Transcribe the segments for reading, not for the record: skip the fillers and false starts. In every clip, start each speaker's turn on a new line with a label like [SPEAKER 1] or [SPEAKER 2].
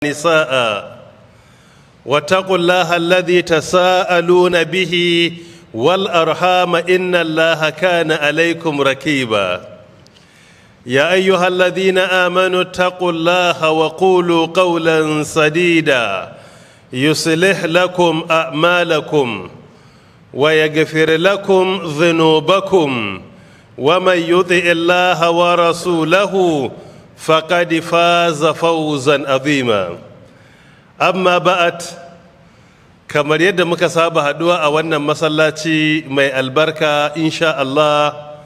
[SPEAKER 1] نساء واتقوا الله الذي تساءلون به والأرحام إن الله كان عليكم ركيبا. يا أيها الذين آمنوا اتقوا الله وقولوا قولا سديدا يصلح لكم أعمالكم ويغفر لكم ذنوبكم، ومن يطع الله ورسوله فقد فاز فوزا عظيما. أما بعد، kamar yadda muka saba haduwa a wannan masallaci mai albarka, insha Allah,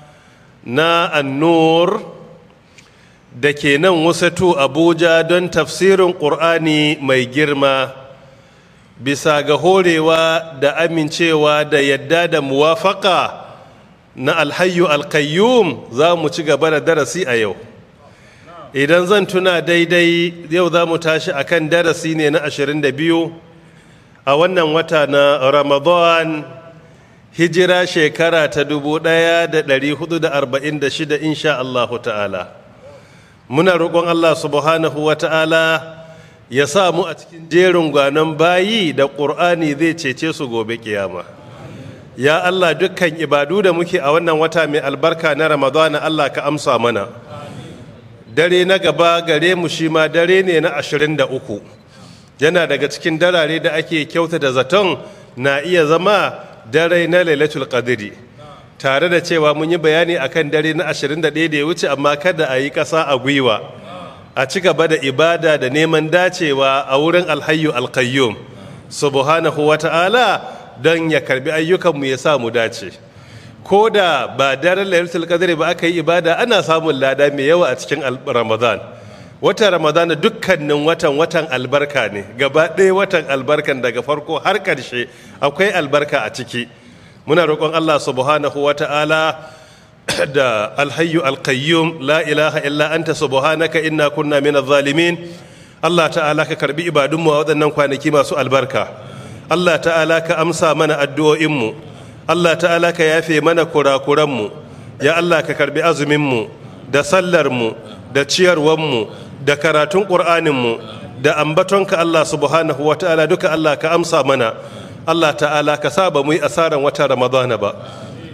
[SPEAKER 1] na Annur da ke nan Wasatu Abuja, don tafsirin Ƙur'ani mai girma, bisa ga horewa da amincewa da yadda da muwafaka na Alhayyu Alkayyum, za mu ci gaba da darasi a yau. Idan zan tuna daidai, yau za mu tashi akan darasi ne na 22 a wannan wata na Ramadan, hijira shekara ta 1446, insha Allahu ta'ala. Muna roƙon Allah subhanahu wa ta'ala ya sa mu a cikin jerin gwanon bayi da Ƙur'ani zai cece su gobe kiyama. Ya Allah, dukkan ibadu da muke a wannan wata mai albarka na Ramadana, Allah ka amsa mana. Dare na gaba gare mu shi ma dare ne na 23, yana daga cikin darare da ake kyauta da zaton na iya zama dare na Lailatul Qadri, tare da cewa mun yi bayani akan dare na 21 da ya wuce, amma kada a yi ƙasa a gwiwa, a ci gaba da ibada da neman dacewa a wurin Alhayyu Alqayyum subhanahu wa ta'ala, don ya karbi ayyukanmu ya sa mu dace. Ko da ba daren Lailatul Qadri ba aka yi ibada, ana samun lada mai yawa a cikin Ramadan. Watan Ramadana, dukkanin watan watan albarka ne gaba ɗaya. Watan albarkan daga farko har ƙarshe akwai albarka a ciki. Muna roƙon Allah subhanahu wa ta'ala da Alhayyu Alqayyum, la ilaha illa anta, subhanaka inna kunna minadh zalimin. Allah ta'ala ka karbi ibadunmu a waɗannan kwanaki masu albarka. Allah ta'ala ka amsa mana addu'o'inmu. Allah ta'ala ka yafe mana kurakuranmu. Ya Allah, ka karbi azuminmu da sallarmu da ciyarwanmu da karatun ƙur'aninmu da ambatonka. Allah subhanahu wa ta'ala, duka Allah ka amsa mana. Allah ta'ala ka sa ba mu yi asaran wata Ramadana ba.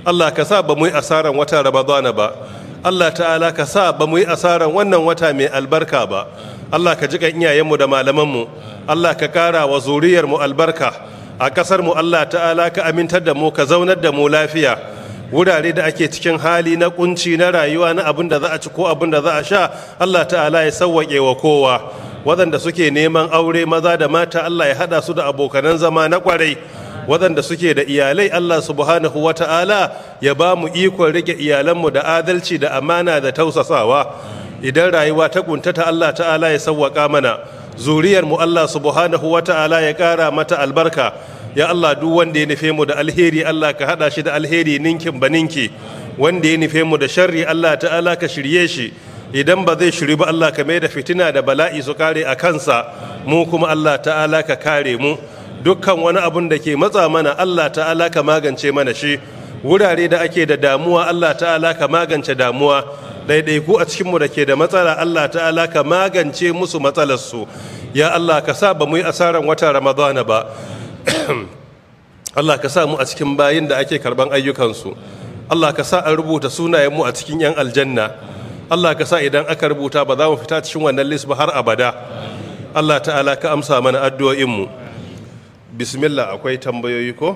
[SPEAKER 1] Allah ka sa ba mu yi asaran wata Ramadana ba. Allah ta'ala ka sa ba mu yi asaran wannan wata mai albarka ba. Allah ka jikan iyayenmu da malamanmu. Allah ka kara wa zuriyarmu albarka a kasar mu. Allah ta'ala ka amintar da mu, ka zaunar da mu lafiya. Wurare da ake cikin hali na kunci na rayuwa, na abin da za a ci ko abin da za a sha, Allah ta'ala ya sauwaƙe wa kowa. Waɗanda suke neman aure, maza da mata, Allah ya haɗa su da abokanan zama na ƙwarai. Waɗanda suke da iyalai, Allah subhanahu wa ta'ala ya ba mu ikon rike iyalanmu da adalci da amana da tausasawa. Idan rayuwa ta kuntata, Allah ta'ala ya sauwaƙa mana. Zuriyarmu, Allah subhanahu wa ta'ala ya ƙara mata albarka. Ya Allah, duk wanda ya nufe mu da alheri, Allah ka hada shi da alheri ninkin ba ninki. Wanda ya nufe mu da sharri, Allah ta'ala ka shirye shi. Idan ba zai shiri ba, Allah ka mai da fitina da bala'i su kare a kansa. Mu kuma, Allah ta'ala ka kare mu. Dukkan wani abun da ke matsa mana, Allah ta'ala ka magance mana shi. Wurare da ake da damuwa, Allah ta'ala ka magance damuwa. Ɗaiɗaiku a cikinmu da ke da matsala, Allah ta'ala ka magance musu matsalarsu. Ya Allah, ka sa ba mu yi asaran wata Ramadana ba. Allah ka sa mu a cikin bayin da ake karban ayyukansu. Allah ka sa an rubuta sunayenmu a cikin 'yan aljanna. Allah ka sa idan aka rubuta ba za mu fita cikin wannan list ba har abada. Allah ta'ala ka amsa mana addu'o'inmu. Bismillah, akwai tambayoyi ko?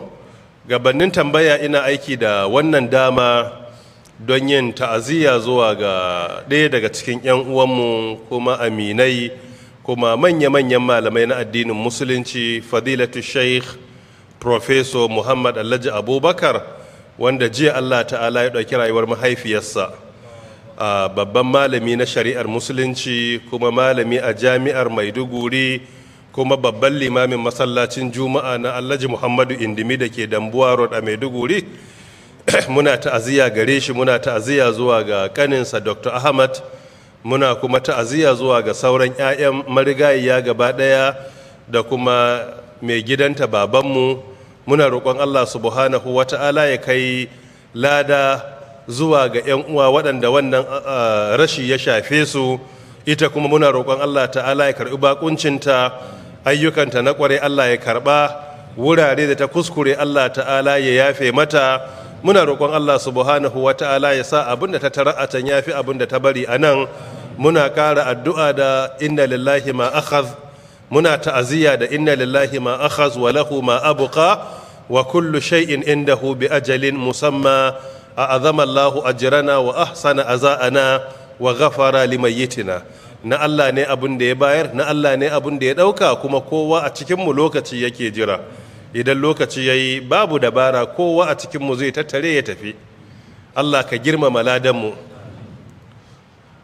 [SPEAKER 1] Gabanin tambaya, ina aiki da wannan dama don yin ta'aziyya zuwa ga ɗaya daga cikin 'yan uwanmu, kuma aminai, kuma manya-manyan malamai na addinin Musulunci, Fadilatu Sheikh Professor Muhammad Alhaji Abubakar, wanda jiya Allah ta'ala ya ɗauki rayuwar mahaifiyarsa. Babban malami na shari'ar Musulunci, kuma malami a Jami'ar Maiduguri, kuma babban limamin masallacin Juma'a na Alhaji Muhammadu Indimi da ke Dambuwa Road a Maiduguri. Muna ta'aziyya gare shi, muna ta'aziyya zuwa ga kaninsa Dr. Ahmad, muna kuma ta'aziyya zuwa ga sauran 'ya'yan marigayiya gaba ɗaya da kuma mai gidanta babanmu. Muna roƙon Allah subhanahu wa ta'ala ya kai lada zuwa ga 'yan uwa waɗanda wannan rashi ya shafe su. Ita kuma muna roƙon Allah ta'ala ya karɓi bakuncinta, ayyukanta na ƙwarai Allah ya karɓa, wurare da ta kuskure Allah ta'ala ya yafe mata. Muna roƙon Allah subhanahu wa ta'ala ya sa abin da ta tara a can yafi abin da ta bari a nan. Muna ƙara addu'a da inna lillahi ma akhadh, muna ta'aziyya da inna lillahi ma akhadh wa lahu ma abqa wa kullu shay'in indahu bi ajalin musamma. A'azama Allahu ajrana wa ahsana aza'ana wa ghafara limayyitina. Na Allah ne abin da ya bayar, na Allah ne abin da ya dauka, kuma kowa a cikin mu lokaci yake jira. Idan lokaci yayi babu dabara, kowa a cikin mu zai tattare ya tafi. Allah ka girmama ladan mu.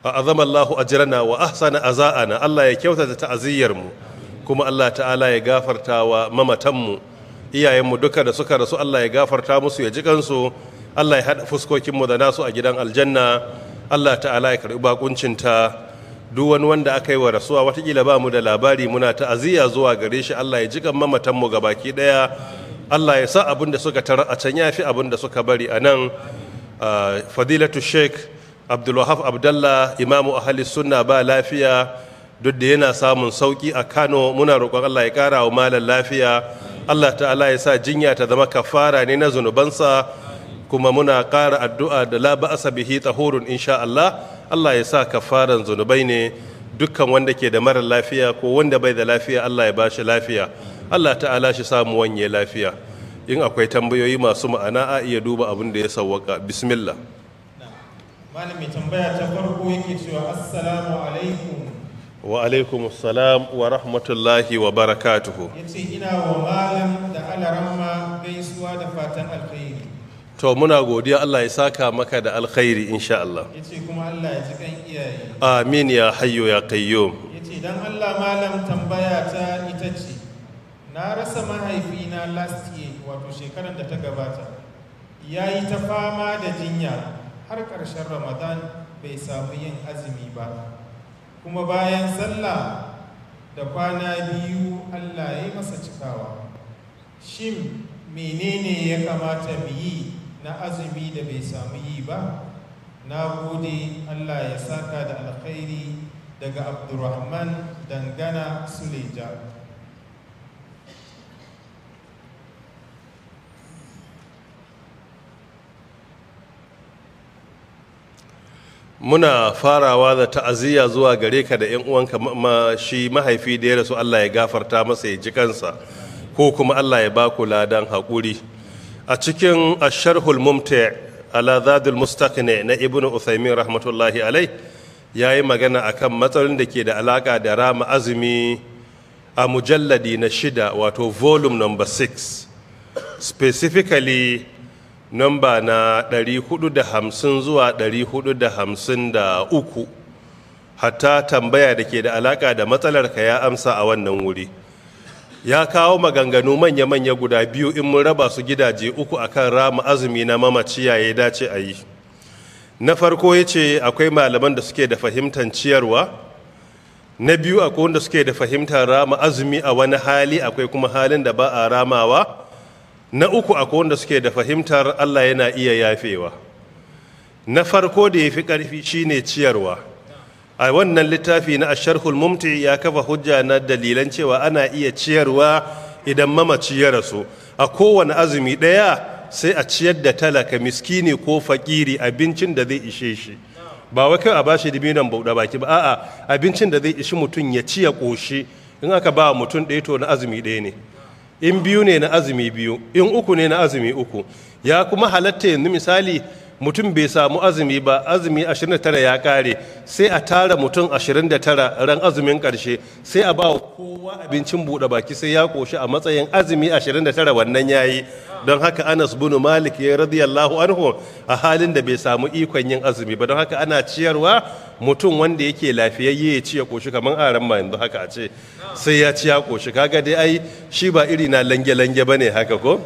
[SPEAKER 1] A'azama Allahu ajrana wa ahsana aza'ana. Allah ya kyautata ta'aziyyar mu, kuma Allah ta'ala ya gafarta wa mamatan mu, iyayen mu duka da suka rasu Allah ya gafarta musu ya ji kansu. Allah ya haɗa fuskokinmu da nasu a gidan aljanna. Allah ta'ala ya karɓi bakuncinta. Duk wani wanda aka yi wa rasuwa watakila ba mu da labari, muna ta'aziyya zuwa gare shi. Allah ya jikan mamatanmu gabaki ɗaya. Allah ya sa abin da suka tara a can ya fi abin da suka bari a nan. Fadilatu Sheikh Abdulwahab Abdallah, imamu ahli sunna, ba lafiya, duk da yana samun sauki a Kano. Muna roƙon Allah ya ƙara wa malam lafiya. Allah ta'ala ya sa jinya ta zama kafara ne na zunubansa. Kuma muna ƙara addu'a da la ba'asa bihi tahurun insha Allah. Allah ya sa kafaran zunubai ne. Dukkan wanda ke da mara lafiya ko wanda bai da lafiya, Allah ya bashi lafiya. Allah ta'ala shi samu wanye lafiya. In akwai tambayoyi masu ma'ana a iya duba abin da ya sawwaka. Bismillah.
[SPEAKER 2] Malam, mai tambaya ta farko yake cewa assalamu alaikum.
[SPEAKER 1] Wa alaikum assalam wa rahmatullahi wa barakatuhu.
[SPEAKER 2] Yace ina wa malam da alaramma gaisuwa da fatan alkhairi.
[SPEAKER 1] To muna godiya, Allah ya saka maka da alkhairi insha Allah.
[SPEAKER 2] Yace kuma Allah ya ji kan iyaye.
[SPEAKER 1] Amin ya hayyu ya qayyum.
[SPEAKER 2] Yace dan Allah malam, tambaya ta ita ce, na rasa mahaifina last year, wato shekaran da ta gabata. Yayi ta fama da jinya har ƙarshen Ramadan bai samu yin azumi ba. Kuma bayan sallah da kwana biyu Allah ya yi masa cikawa. Shin menene ya kamata mu yi na azumi da bai samu yi ba? Na gode, Allah ya saka da alkhairi, daga Abdurrahman Dangana Suleja.
[SPEAKER 1] Muna farawa da ta'aziyya zuwa gare ka da 'yan uwanka shi mahaifi da ya rasu. Allah ya gafarta masa ya ji kansa, ko kuma Allah ya baku ladan haƙuri. A cikin asharhul mumti ala zadul mustaqni na Ibnu Uthaymin rahmatullahi alai, yayi magana akan matsalolin da ke da alaka da rama azumi a mujalladi na 6, wato volume number 6, specifically number na 450 zuwa 453. Hatta tambaya da ke da alaka da matsalar ka ya amsa a wannan wuri. Ya kawo maganganu manya-manya guda biyu, in mun raba su gidaje uku, akan rama azumi na mamaci ya dace a yi. Na farko ya ce akwai malaman da suke da fahimtar ciyarwa. Na biyu, akwai wanda suke da fahimtar rama azumi a wani hali, akwai kuma halin da ba a ramawa. Na uku, akwai wanda suke da fahimtar Allah yana iya yafewa. Na farko da ya fi ƙarfi shine ciyarwa. A wannan littafi na Asharhul Mumti ya kafa hujja na dalilan cewa ana iya ciyarwa idan mamaci ya rasu. A kowane azumi ɗaya sai a ciyar da talaka, miskini ko fakiri, abincin da zai ishe shi. Ba wai kai a bashi dibinan bauɗa baki ba, a'a, abincin da zai ishi mutum ya ci ya ƙoshi. In aka ba mutum ɗaya, to na azumi ɗaya ne. In biyu ne, na azumi biyu. In uku ne, na azumi uku. Ya kuma halatta yanzu misali mutum bai samu azumi ba, azumi 29 ya kare, sai a tara mutum 29 ran azumin karshe, sai a ba kowa abincin buɗe baki sai ya koshi a matsayin azumi 29, wannan yayi. Don haka Anas bin Malik ya radiyallahu anhu a halin da bai samu ikon yin azumi ba. Don haka ana ciyarwa, mutum wanda yake lafiyayye ya ci ya koshi, kamar aran ma yanzu haka a ce sai ya ci ya koshi. Kaga dai ai shi ba iri na lange-lange bane haka ko?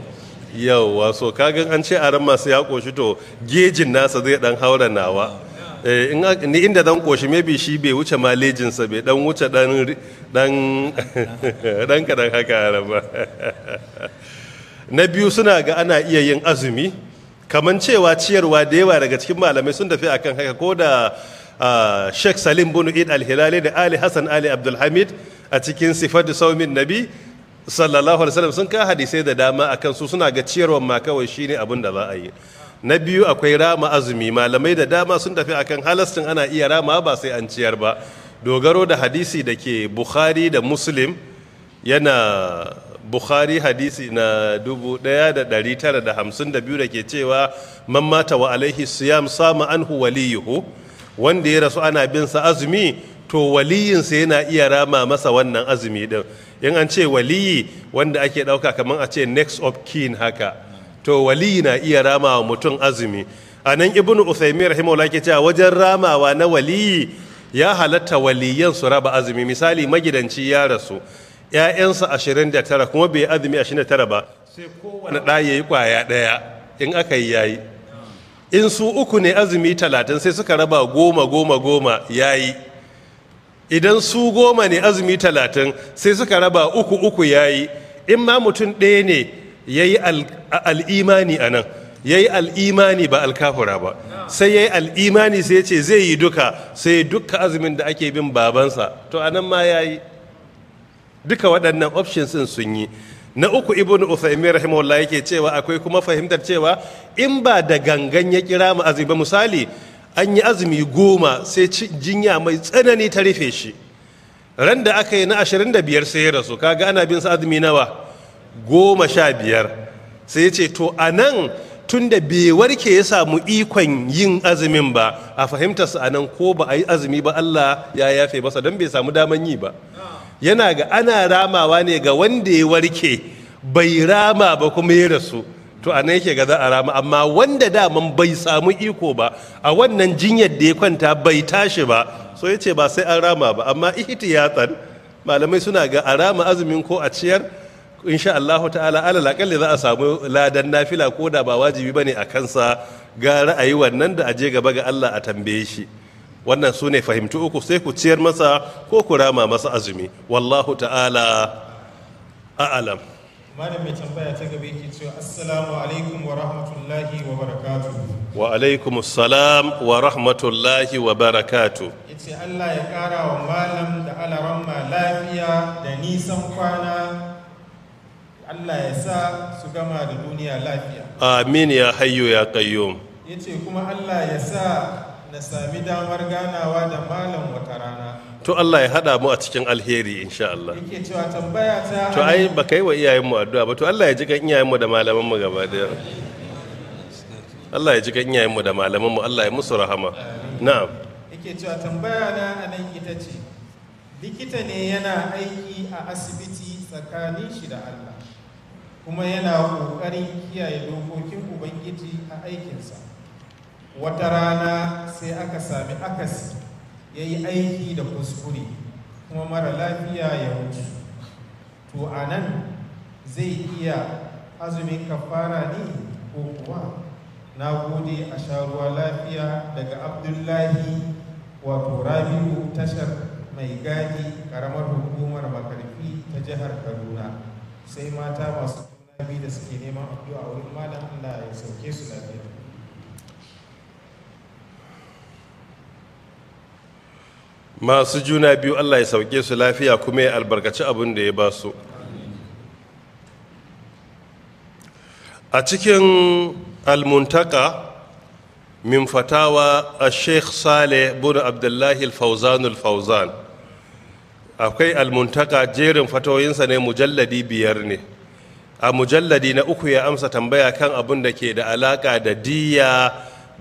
[SPEAKER 1] Yauwa, so kagan an ce aran masu ya koshi, to gejin nasa zai dan haura nawa. Ni inda dan koshi, maybe shi bai wuce malejinsa, bai dan wuce dan dan dan kadan haka aran ba. Na biyu, suna ga ana iya yin azumi kaman cewa ciyarwa. Da yawa daga cikin malamai sun tafi akan haka, ko da Sheikh Salim bin Eid Al-Hilali da Ali Hassan Ali Abdulhamid a cikin Sifatu Saumin Nabi sallallahu alaihi wasallam sun ka hadisai da dama akan su, suna ga ciyarwar ma kawai shine abin da za a yi. Na biyu akwai rama azumi. Malamai da dama sun tafi akan halastin ana iya rama ba sai an ciyar ba, dogaro da hadisi da ke Bukhari da Muslim. Yana Bukhari hadisi na 1952 da ke cewa man mata wa alaihi siyam sama anhu waliyuhu, wanda ya rasu ana bin sa azumi to waliyinsa yana iya rama masa wannan azumi din. In an ce waliyi, wanda ake dauka kamar a ce next of kin haka, to waliyi na iya rama wa mutum azumi. A nan Ibnu Uthaymin rahimahullah ke cewa wajen ramawa na waliyi ya halatta waliyan su raba azumi. Misali, magidanci ya rasu, ‘ya'yansa 29, kuma bai azumi 29 ba, sai kowane ɗa ya yi ƙwaya ɗaya. In aka yi, yayi. In su uku ne, azumi 30, sai suka raba 10, 10, 10, yayi. Idan su 10 ne, azumi 30, sai suka raba uku uku, yayi. In ma mutum ɗaya ne ya yi al'imani a nan, ya yi al'imani ba alkafura ba, sai ya yi al'imani, sai ya ce zai yi duka, sai duka azumin da ake bin babansa, to a nan ma ya yi. Duka waɗannan options ɗin sun yi. Na uku, Ibnu Uthaymin rahimahullah yake cewa akwai kuma fahimtar cewa in ba da gangan ya kira mu azumi ba, misali an yi azumi 10, sai jinya mai tsanani ta rufe shi, ran da aka yi na 25 sai ya rasu, kaga ana bin sa azumi nawa? 15. Sai ya ce to a nan tun da bai warke ya samu ikon yin azumin ba, a fahimtarsa a nan ko ba a yi azumi ba Allah ya yafe masa, don bai samu daman yi ba. Yana ga ana ramawa ne ga wanda ya warke, bai rama ba kuma ya rasu, to a nan yake ga za a rama. Amma wanda daman bai samu iko ba, a wannan jinyar da ya kwanta bai tashi ba, so ya ce ba sai an rama ba. Amma ihtiyatan malamai suna ga a rama azumin ko a ciyar, insha Allahu ta'ala alal akalli za a samu ladan nafila, ko da ba wajibi bane a kansa. Ga ra'ayi wannan da aje gaba ga Allah a tambaye shi. Wannan su ne fahimtu uku: sai ku ciyar masa ko ku rama masa azumi. Wallahu ta'ala a'alam.
[SPEAKER 2] Malam, mai tambaya ta gaba yake cewa, assalamu alaikum wa rahmatullahi wa barakatuh.
[SPEAKER 1] Wa alaikum assalam wa rahmatullahi wa barakatuh.
[SPEAKER 2] Yace Allah ya kara wa malam da alaramma lafiya da nisan kwana, Allah ya sa su gama da duniya lafiya.
[SPEAKER 1] Amin ya hayyu ya qayyum.
[SPEAKER 2] Yace kuma Allah ya sa na sami damar ganawa da malam wata rana.
[SPEAKER 1] To, Allah ya hada mu a cikin alheri, insha Allah.
[SPEAKER 2] Yake cewa tambaya ta
[SPEAKER 1] To, ai baka yi wa iyayenmu addu'a ba. To, Allah ya ji kan iyayenmu da malamanmu gaba daya. Allah ya ji kan iyayenmu da malamanmu, Allah ya musu rahama. Na'am.
[SPEAKER 2] Yake cewa tambaya na anan ita ce, likita ne yana aiki a asibiti tsakanin shi da Allah, kuma yana ƙoƙarin kiyaye dokokin Ubangiji a aikinsa. Wata rana sai aka sami akasi, ya yi aiki da kuskure, kuma mara lafiya ya mutu. To, a nan zai iya azumin kafara ne ko kuwa? Na gode, a sha ruwa lafiya. Daga Abdullahi, wato Rabi'u, tashar Mai Gadi, karamar hukumar Makarfi ta jihar Kaduna. Sai mata masu juna biyu da suke neman addu'a wurin malam, Allah ya sauke su lafiya.
[SPEAKER 1] Masu juna biyu, Allah ya sauke su lafiya kuma ya albarkaci abin da ya ba su. A cikin Almuntaka min Fatawa a Sheikh Saleh bin Abdullahi Al-Fauzan Al-Fauzan, akwai Almuntaka, jerin fatawoyinsa ne, mujalladi 5 ne. A mujalladi na 3 ya amsa tambaya kan abin da ke da alaka da diya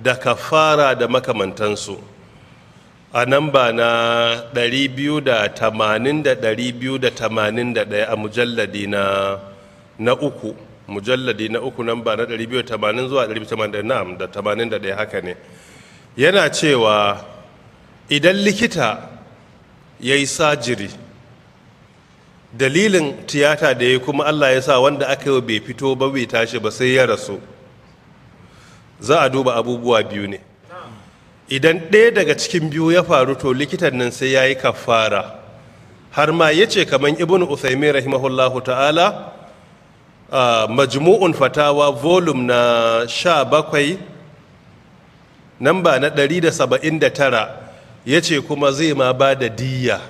[SPEAKER 1] da kafara da makamantansu, a namba na 280 da 281, a mujalladi na 3, mujalladi na 3, namba na 280 zuwa 281, na'am, da 81, haka ne. Yana cewa idan likita ya yi surgery, dalilin tiyata da ya kuma Allah ya sa wanda aka yi bai fito ba, bai tashi ba, sai ya rasu, za a duba abubuwa biyu ne. Idan ɗaya daga cikin biyu ya faru, to likitan nan sai ya yi kafara. Har ma ya ce kamar Ibn Uthaymin rahimahullahu ta'ala, Majmu'un Fatawa, volume na 17, namba na 179. Ya ce kuma zai ma ba da diyya.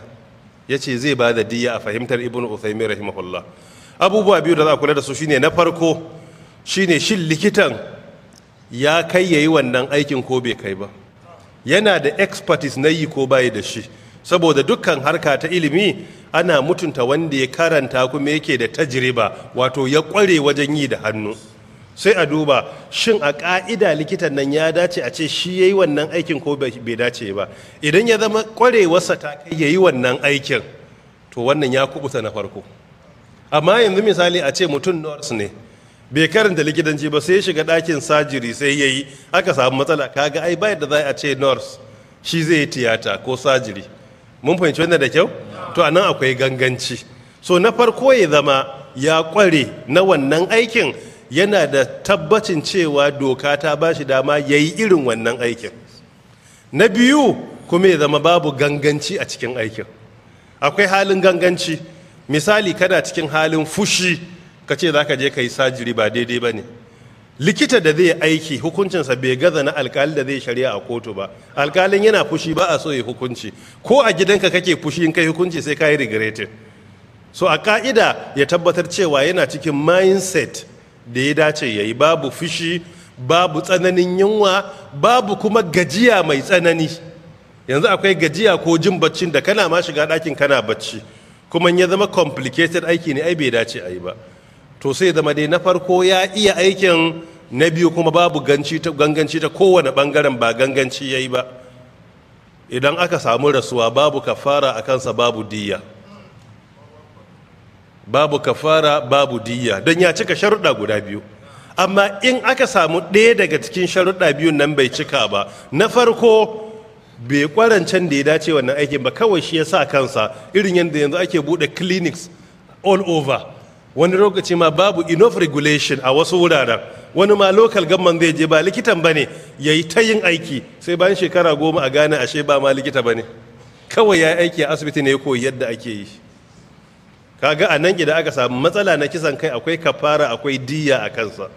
[SPEAKER 1] Ya ce zai ba da diyya a fahimtar Ibn Uthaymin rahimahullah. Abubuwa biyu da za a kula da su shine, na farko shine, shin likitan ya kai yayi wannan aikin ko bai kai ba? Yana da expertise na yi ko bai da shi? Saboda dukkan harka ta ilimi ana mutunta wanda ya karanta kuma yake da tajriba, wato ya kware wajen yi da hannu. Sai a duba, shin a ka'ida likitan nan ya dace a ce shi yayi wannan aikin ko bai dace ba? Idan ya zama kwarewarsa ta kai yayi wannan aikin, to wannan ya kubuta na farko. Amma yanzu misali a ce mutum nurse ne, bai karanta likitanci ba, sai ya shiga ɗakin surgery sai ya yi, aka samu matsala, kaga ai ba yadda za a ce nurse shi zai yi tiyata ko surgery. Mun fahimci wannan da kyau? To, anan akwai ganganci. So na farko ya zama ya kware na wannan aikin, yana da tabbacin cewa doka ta ba shi dama ya yi irin wannan aikin. Na biyu kuma ya zama babu ganganci a cikin aikin. Akwai halin ganganci, misali kana cikin halin fushi ka ce za ka je ka yi surgery, ba daidai ba ne. Likita da zai aiki, hukuncinsa bai gaza na alkali da zai shari'a a kotu ba. Alkalin yana fushi ba a so ya hukunci. Ko a gidanka kake fushi, in kai hukunci sai ka yi regretting. So a ka'ida ya tabbatar cewa yana cikin mindset da ya dace ya yi, babu fushi, babu tsananin yunwa, babu kuma gajiya mai tsanani. Yanzu akwai gajiya ko jin baccin da kana ma shiga ɗakin kana bacci, kuma ya zama complicated aiki ne, ai bai dace a yi ba. To, sai zama dai na farko ya iya aikin, na biyu kuma babu ganganci ta kowane bangaren, ba ganganci ya yi ba. Idan aka samu rasuwa, babu kafara a kansa, babu diyya. Babu kafara, babu diyya, don ya cika sharuɗa guda biyu. Amma in aka samu ɗaya daga cikin sharuɗa biyun nan bai cika ba, na farko bai kwarancen da ya dace wannan aikin ba, kawai shi ya sa kansa, irin yadda yanzu ake buɗe clinics all over, wani lokaci ma babu enough regulation a wasu wuraren, wani ma local government zai je, ba likitan ba ne, ya yi ta yin aiki, sai bayan shekara 10 a gane ashe ba ma likita ba ne, kawai ya yi aiki a asibiti ne ya koyi yadda ake yi. Kaga a nan idan aka samu matsala na kisan kai, akwai kafara, akwai diyya a kansa.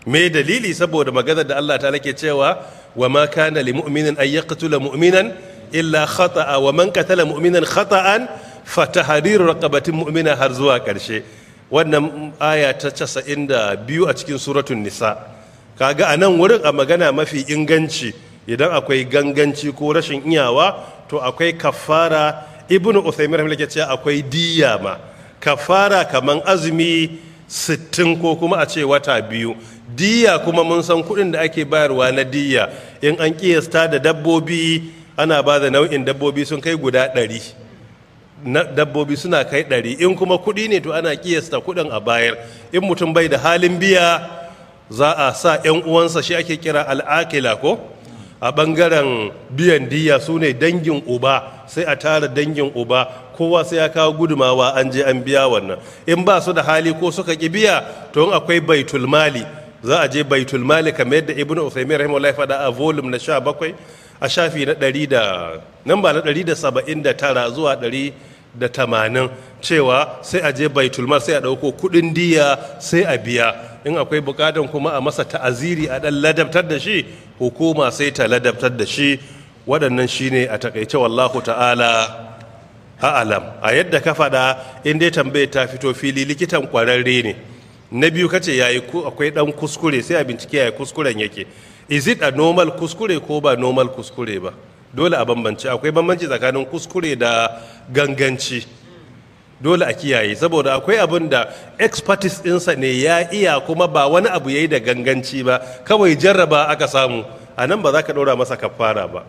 [SPEAKER 1] Me dalili? Saboda maganar da Allah ta ke cewa, wa ma kana li mu'minin an yaqtula mu'minan illa khata'a wa man qatala mu'minan khata'an fa tahriru raqabatin mu'mina, har zuwa karshe. Wannan aya ta 92 a cikin Suratul Nisa. Kaga a nan wurin, a magana mafi inganci, idan akwai ganganci ko rashin iyawa, to akwai kafara. Ibnu Uthaymin rahimahullah ke cewa akwai diyya ma. Kafara kaman azumi 60 ko kuma a ce wata 2. Diyya kuma mun san kuɗin da ake bayarwa na diyya. In an kiyasta da dabbobi, ana ba da nau'in dabbobi sun kai guda 100 na dabbobi, suna kai 100. In kuma kuɗi ne, to ana kiyasta kuɗin a bayar. In mutum bai da halin biya, za a sa 'yan uwansa, shi ake kira al'akila, ko a ɓangaren biyan diya su ne dangin uba, sai a tara dangin uba, kowa sai ya kawo gudumawa, an je an biya wannan. In ba su da hali ko suka ƙi biya, to in akwai baitul mali, za a je baitul mali, kamar yadda Ibnu Uthaymin rahimahullah faɗa a volume na 17, a shafi na 100 da nan ba na 179 zuwa 180, cewa sai a je baitul mal, sai a ɗauko kuɗin diya, sai a biya. In akwai bukatan kuma a masa ta'aziri, a ɗan ladabtar da shi, hukuma sai ta ladabtar da shi. Waɗannan shine a takaice, wallahu ta'ala a'alam. A yadda ka faɗa, in dai tambayar ta fito fili, likitan kwararre ne. Na biyu kace yayi akwai dan kuskure, sai a bincike yayi kuskuren yake. Is it a normal kuskure ko ba normal kuskure ba? Dole a bambance. Akwai bambanci tsakanin kuskure da ganganci. Dole a kiyaye, saboda akwai abin da expertise ɗinsa ne, ya iya, kuma ba wani abu yayi da ganganci ba, kawai jarraba aka samu. A nan ba za ka ɗora masa kafara ba,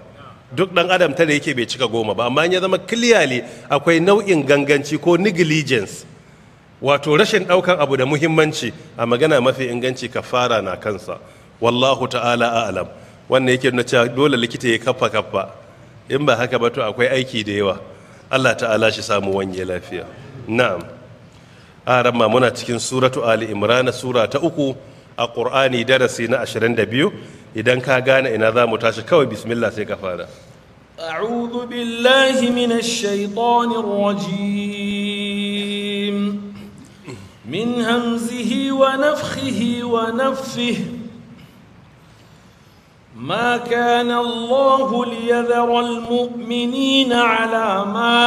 [SPEAKER 1] duk ɗan adam tare yake, bai cika 10 ba. Amma ya zama clearly akwai nau'in ganganci ko negligence, wato rashin ɗaukan abu da muhimmanci, a magana mafi inganci kafara na kansa, wallahu ta'ala a'lam. Wannan yake nuna cewa dole likita ya kaffa kaffa. In ba haka ba, to akwai aiki da yawa. Allah ta'ala shi samu wanye lafiya. Na'am, aramma, muna cikin Suratu Ali Imran, sura ta uku a Qur'ani, darasi na 22. Idan ka gane ina za mu tashi, kawai bismillah sai ka fara.
[SPEAKER 3] أعوذ بالله من الشيطان الرجيم، من همزه ونفخه ونفثه. ما كان الله ليذر المؤمنين على ما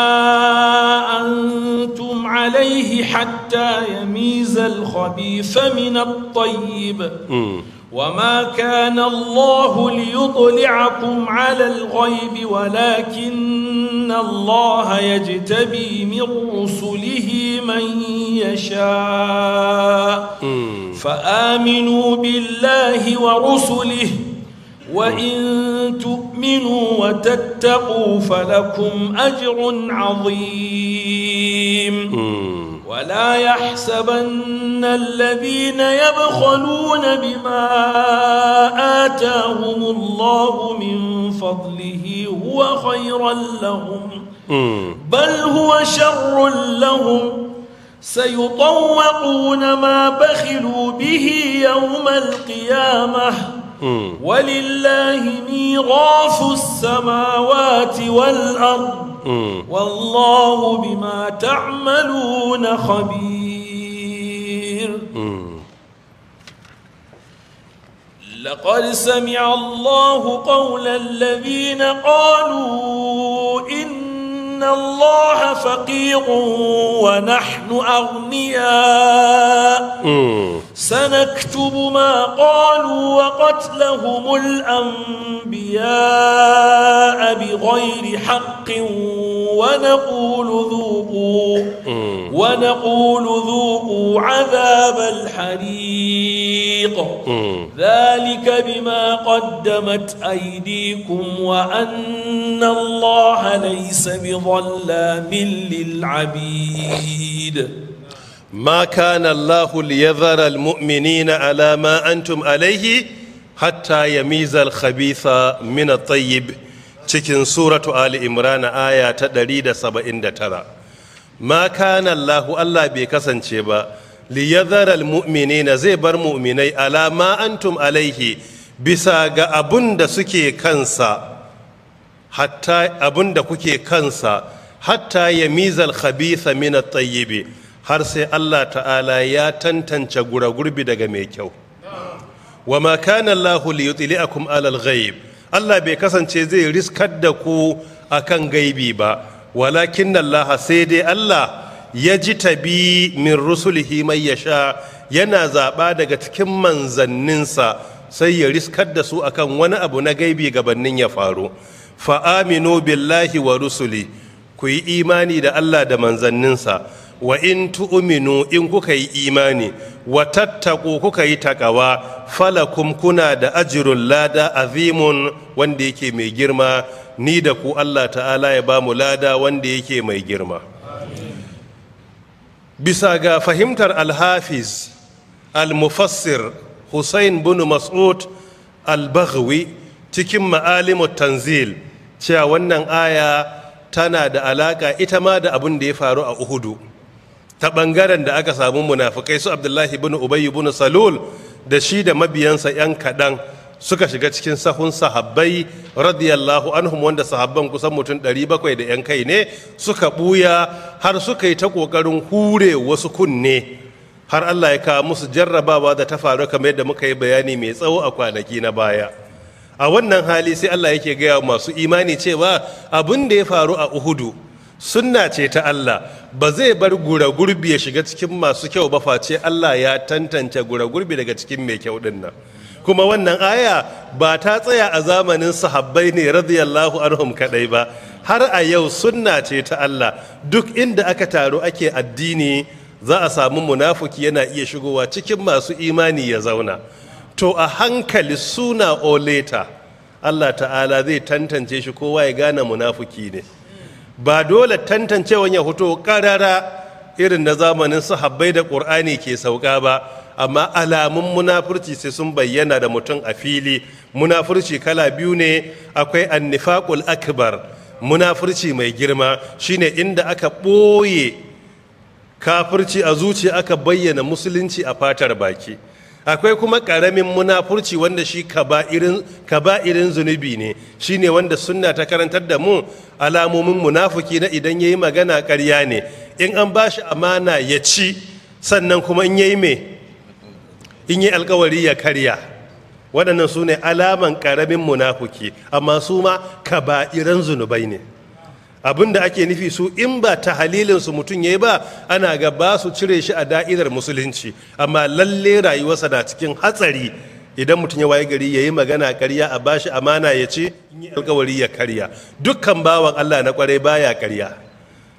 [SPEAKER 3] أنتم عليه حتى يميز الخبيث من الطيب وما كان الله ليطلعكم على الغيب ولكن الله يجتبي من رسله من يشاء فآمنوا بالله ورسله وإن تؤمنوا وتتقوا فلكم أجر عظيم ولا يحسبن الذين يبخلون بما آتاهم الله من فضله هو خيرا لهم بل هو شر لهم سيطوقون ما بخلوا به يوم القيامة ولله ميراث السماوات والأرض والله بما تعملون خبير لقد سمع الله قول الذين قالوا إن الله فقير ونحن أغنياء سنكتب ما قالوا وقتلهم الأنبياء بغير حق ونقول ذوقوا عذاب الحريق ذلك بما قدمت أيديكم وأن الله ليس بظلام للعبيد.
[SPEAKER 1] ما كان الله ليذر المؤمنين على ما أنتم عليه حتى يميز الخبيث من الطيب cikin suratu Ali Imran aya ta 179. Ma kana Allahu, Allah bai kasance ba, liyadhara almu'minina, zai bar mu'minai, ala ma antum alaihi, bisa ga abun da suke kansa, hatta abun da kuke kansa, hatta yamizal khabitha min at-tayyib, har sai Allah ta'ala ya tantance guragurbi daga mai kyau. Wa ma kana Allahu liyutli'akum alal ghaib, Allah bai kasance zai riskar da ku akan gaibi ba, walakin Allah, sai dai Allah ya ji tabi min rusulihi mai yasha, yana zaɓa daga cikin manzanninsa sai ya riskar da su akan wani abu na gaibi gabanin ya faru. Fa'aminu billahi wa rusuli, ku yi imani da Allah da manzanninsa. Wa in tu'minu, in kuka yi imani, wa tattaku, kuka yi takawa, falakum, kuna da ajrul lada, azimun, wanda yake mai girma. Ni da ku Allah ta'ala ya ba mu lada wanda yake mai girma. Bisa ga fahimtar al-Hafiz al-Mufassir Hussein bin Mas'ud al-Baghawi cikin Ma'alimut Tanzil, cewa wannan aya tana da alaka ita ma da abin da ya faru a Uhudu, ta ɓangaren da aka samu munafukai su Abdullahi bin Ubay bin Salul da shi da mabiyansa 'yan kaɗan suka shiga cikin sahun sahabbai radiyallahu anhum, wanda sahabban kusan mutum 700 da 'yan kai ne, suka ɓuya har suka yi ta ƙoƙarin hure wasu kunne, har Allah ya kawo musu jarrabawa da ta faru kamar yadda muka yi bayani mai tsawo a kwanaki na baya. A wannan hali sai Allah yake gaya masu imani cewa abin da ya faru a Uhudu sunna ce ta Allah, ba zai bar gura gurbi ya shiga cikin masu kyau ba face Allah ya tantance gura gurbi daga cikin mai kyau din nan. Kuma wannan aya ba ta tsaya a zamanin sahabbai ne radiyallahu anhum kadai ba, har a yau sunna ce ta Allah. Duk inda aka taru ake addini za a samu munafuki yana iya shigowa cikin masu imani ya zauna. To a hankali suna or later Allah ta'ala zai tantance shi, kowa ya gane munafuki ne. Ba dole tantancewan ya fito karara irin na zamanin sahabbai da ƙur'ani ke sauka ba, amma alamun munafurci sai sun bayyana da mutum a fili. Munafurci kala biyu ne, akwai annifaqul akbar, munafurci mai girma, shine inda aka ɓoye kafirci a zuciya aka bayyana musulunci a fatar baki. Akwai kuma ƙaramin munafurci wanda shi kaba'irin zunubi ne, shine wanda sunna ta karantar da mu alamomin munafuki na idan yayi magana ƙarya ne, in an bashi amana ya ci, sannan kuma in yayi me in yi alkawari ya karya. Waɗannan su ne alaman ƙaramin munafuki, amma su ma kaba'iran zunubai ne. Abin da ake nufi su in ba ta halilinsu mutum ya yi ba, ana ga ba su cire shi a da'irar musulunci, amma lalle rayuwarsa na cikin hatsari. Idan mutum ya waye gari ya yi magana karya, a bashi amana ya ci, alkawari ya karya. Dukkan bawan Allah na kwarai baya karya.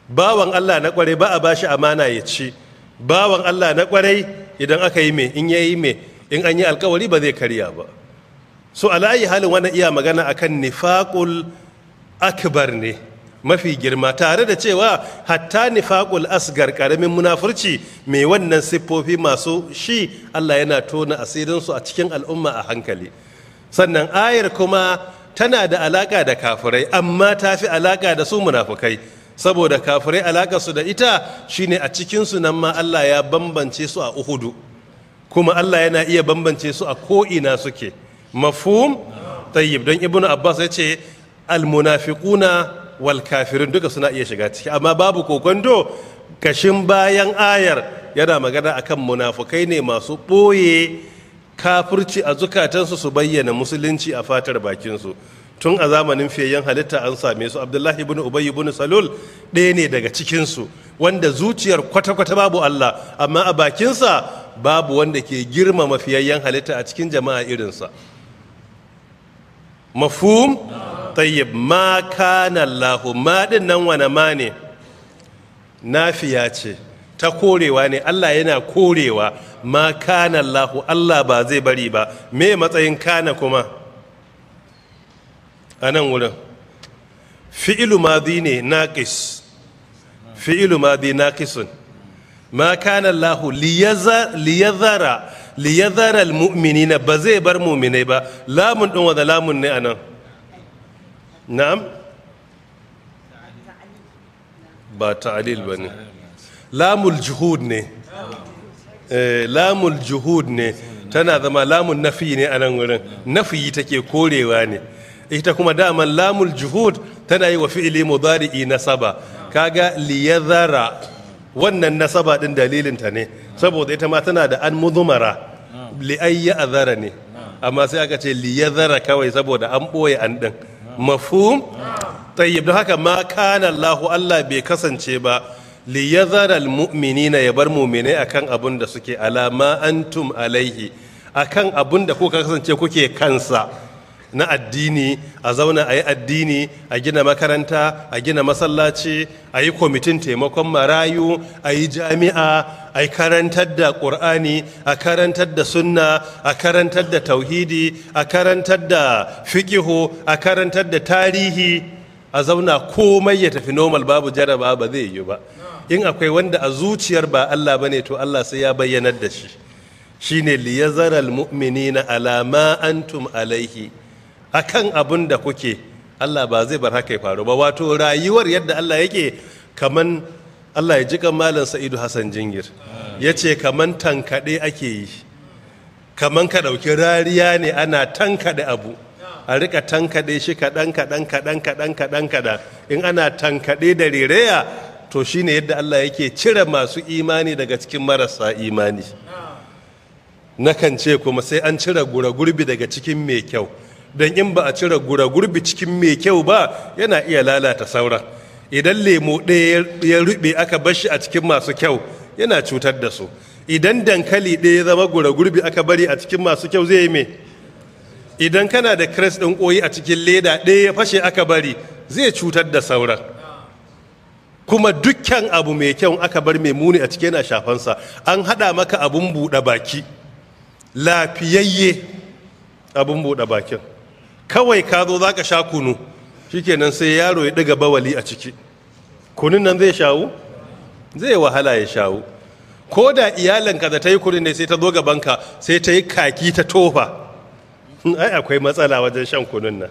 [SPEAKER 1] Bawan Allah na kwarai ba a bashi amana ya ci. Bawan Allah na kwarai idan aka yi me, in yayi me, in an yi alkawari ba zai karya ba. So ala ayi halin, wannan iya magana akan nifaqul akbar ne, mafi girma, tare da cewa hatta nifaqul asgar, karamin munafurci, mai wannan siffofi masu shi Allah yana tona asirinsu a cikin al'umma a hankali. Sannan ayar kuma tana da alaka da kafirai, amma ta fi alaka da su munafukai, saboda kafirai alaka su da ita shine a cikinsu nan ma Allah ya bambance su a Uhudu, kuma Allah yana iya bambance su a ko'ina suke. Mafhum? Tayyib. Don Ibnu Abbas ya ce almunafiquna wal kafirun duka suna iya shiga ciki, amma babu kokonto kashin bayan ayar yana magana akan munafukai ne masu ɓoye kafirci a zukatansu su bayyana musulunci a fatar bakinsu. Tun a zamanin fiyayyen halitta an same su. Abdullahi ibn Ubay ibn Salul ɗaya ne daga cikinsu, wanda zuciyar kwata-kwata babu Allah, amma a bakinsa babu wanda ke girmama fiyayyen halitta a cikin jama'a irinsa. Mafhum? Tayyib. Ma kana Allah, ma din nan wane ma ne? Nafiya ce, ta korewa ne. Allah yana korewa. Ma kana Allah, Allah ba zai bari ba. Me matsayin kana kuma a nan wurin? Fi'ilu madi ne naqis, fi'ilu madi naqisun. Ma kana Allah liyazara liyazara almu'minina, ba zai bar mu'minai ba. Lamun din wanda lamun ne anan? Na'am, ba ta'lil bane, lamul juhud ne. Lamul juhud ne, tana zama lamun nafi ne a nan wurin. Nafi take korewa ne. Ita kuma daman lamul juhud tana yi wa fi'ili mudari'i nasaba. Kaga liyazara, wannan nasaba din dalilinta ne, saboda ita ma tana da an mudumara, li ayya azara ne, amma sai aka ce liyazara kawai saboda an boye an din. Mafhum? Tayyib. Don haka ma kana Allah, Allah bai kasance ba, liyazara almu'minina, ya bar mu'minai akan abun da suke, alama antum alaihi, akan abun da kuka kasance kuke kansa na addini. A zauna a yi addini, a gina makaranta, a gina masallaci, a yi kwamitin taimakon marayu, a yi jami'a, a yi karantar da ƙur'ani, a karantar da sunna, a karantar da tauhidi, a karantar da fikihu, a karantar da tarihi, a zauna komai ya tafi normal, babu jaraba, ba zai yi ba. In akwai wanda a zuciyar ba Allah bane, to Allah sai ya bayyanar da shi. Shine liyazaral mu'minina ala ma antum alaihi, akan abun da kuke. Allah ba zai bar haka ya faru ba. Wato rayuwar yadda Allah yake, kaman Allah ya ji kan Malam Sa'idu Hassan Jingir, ya ce kaman tankaɗe ake yi, kaman ka ɗauki rariya ne ana tankaɗe abu, a rika tankaɗe shi kaɗan kaɗan kaɗan kaɗan kaɗan kaɗan. In ana tankaɗe da rereya, to shine yadda Allah yake cire masu imani daga cikin marasa imani. Nakan ce kuma sai an cire gura gurbi daga cikin mai kyau, don in ba a cire gura gurbi cikin mai kyau ba, yana iya lalata sauran. Idan lemo ɗaya ya rube aka bar shi a cikin masu kyau, yana cutar da su. Idan dankali ɗaya ya zama gura gurbi aka bari a cikin masu kyau, zai yi me? Idan kana da kres ɗin ƙoyi a cikin leda, ɗaya ya fashe aka bari, zai cutar da sauran. Kuma dukkan abu mai kyau aka bar mai muni a cikin, yana shafansa. An haɗa maka abun buɗe baki lafiyayye, abun buɗe bakin, kawai ka zo za ka sha kunu, shikenan sai yaro ya ɗiga bawali a ciki. Kunun nan zai shawu? Zai wahala ya shawu. Ko da iyalinka da ta yi kunun ne, sai ta zo gabanka sai ta yi kaki ta tofa, ai akwai matsala wajen shan kunun nan.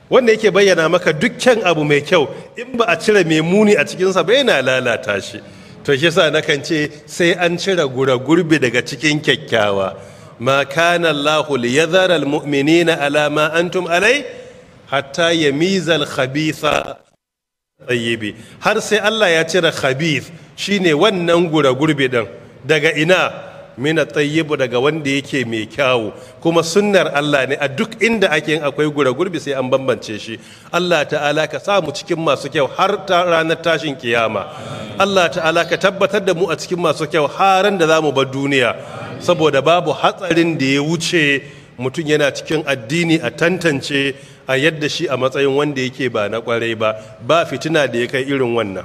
[SPEAKER 1] Wanda yake bayyana maka dukkan abu mai kyau, in ba a cire mai muni a cikinsa ba, yana lalata shi. To shi yasa nakan ce sai an cire gura gurbi daga cikin kyakkyawa. Ma kana Allahu liyadhara almu'minina ala ma antum alai hatta yamiza al-khabitha tayyibi, har sai Allah ya cire khabith, shine wannan gura gurbi din, daga ina? Mina tayyibu, daga wanda yake mai kyawu. Kuma sunnar Allah ne, a duk inda ake yin akwai gura gurbi sai an bambance shi. Allah ta'ala ka sa mu cikin masu kyau har ta ranar tashin kiyama. Allah ta'ala ka tabbatar da mu a cikin masu kyau haran da zamu bar duniya, saboda babu hatsarin da ya wuce mutum yana cikin addini a tantance a yadda shi a matsayin wanda yake ba na kwarai ba. Ba fitina da ya kai irin wannan,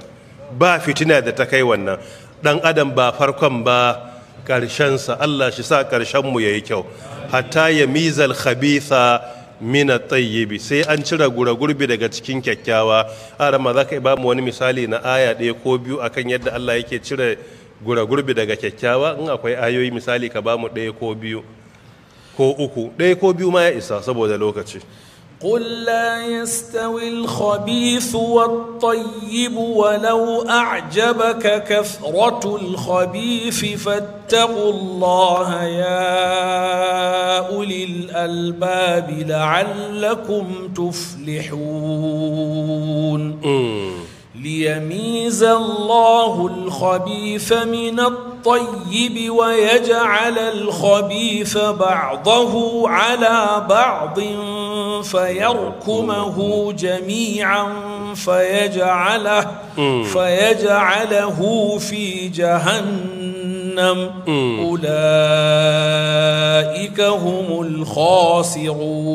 [SPEAKER 1] ba fitina da ta kai wannan. Dan adam ba farkon ba ƙarshensa. Allah shi sa ƙarshenmu ya yi kyau. Hatta ya mizal khabitha mina tayyibi, sai an cire gura gurbi daga cikin kyakkyawa. Arama, za ka ba mu wani misali na aya ɗaya ko biyu akan yadda Allah yake cire gura gurbi daga kyakkyawa? In akwai ayoyi, misali, ka ba mu ɗaya ko biyu ko uku. Ɗaya ko biyu ma ya isa saboda lokaci.
[SPEAKER 3] قل لا يستوي الخبيث والطيب ولو أعجبك كثرة الخبيث فاتقوا الله يا أولي الألباب لعلكم تفلحون. ليميز الله الخبيث من الطيب ويجعل الخبيث بعضه على بعض فيركمه جميعا فيجعله في جهنم، أولئك هم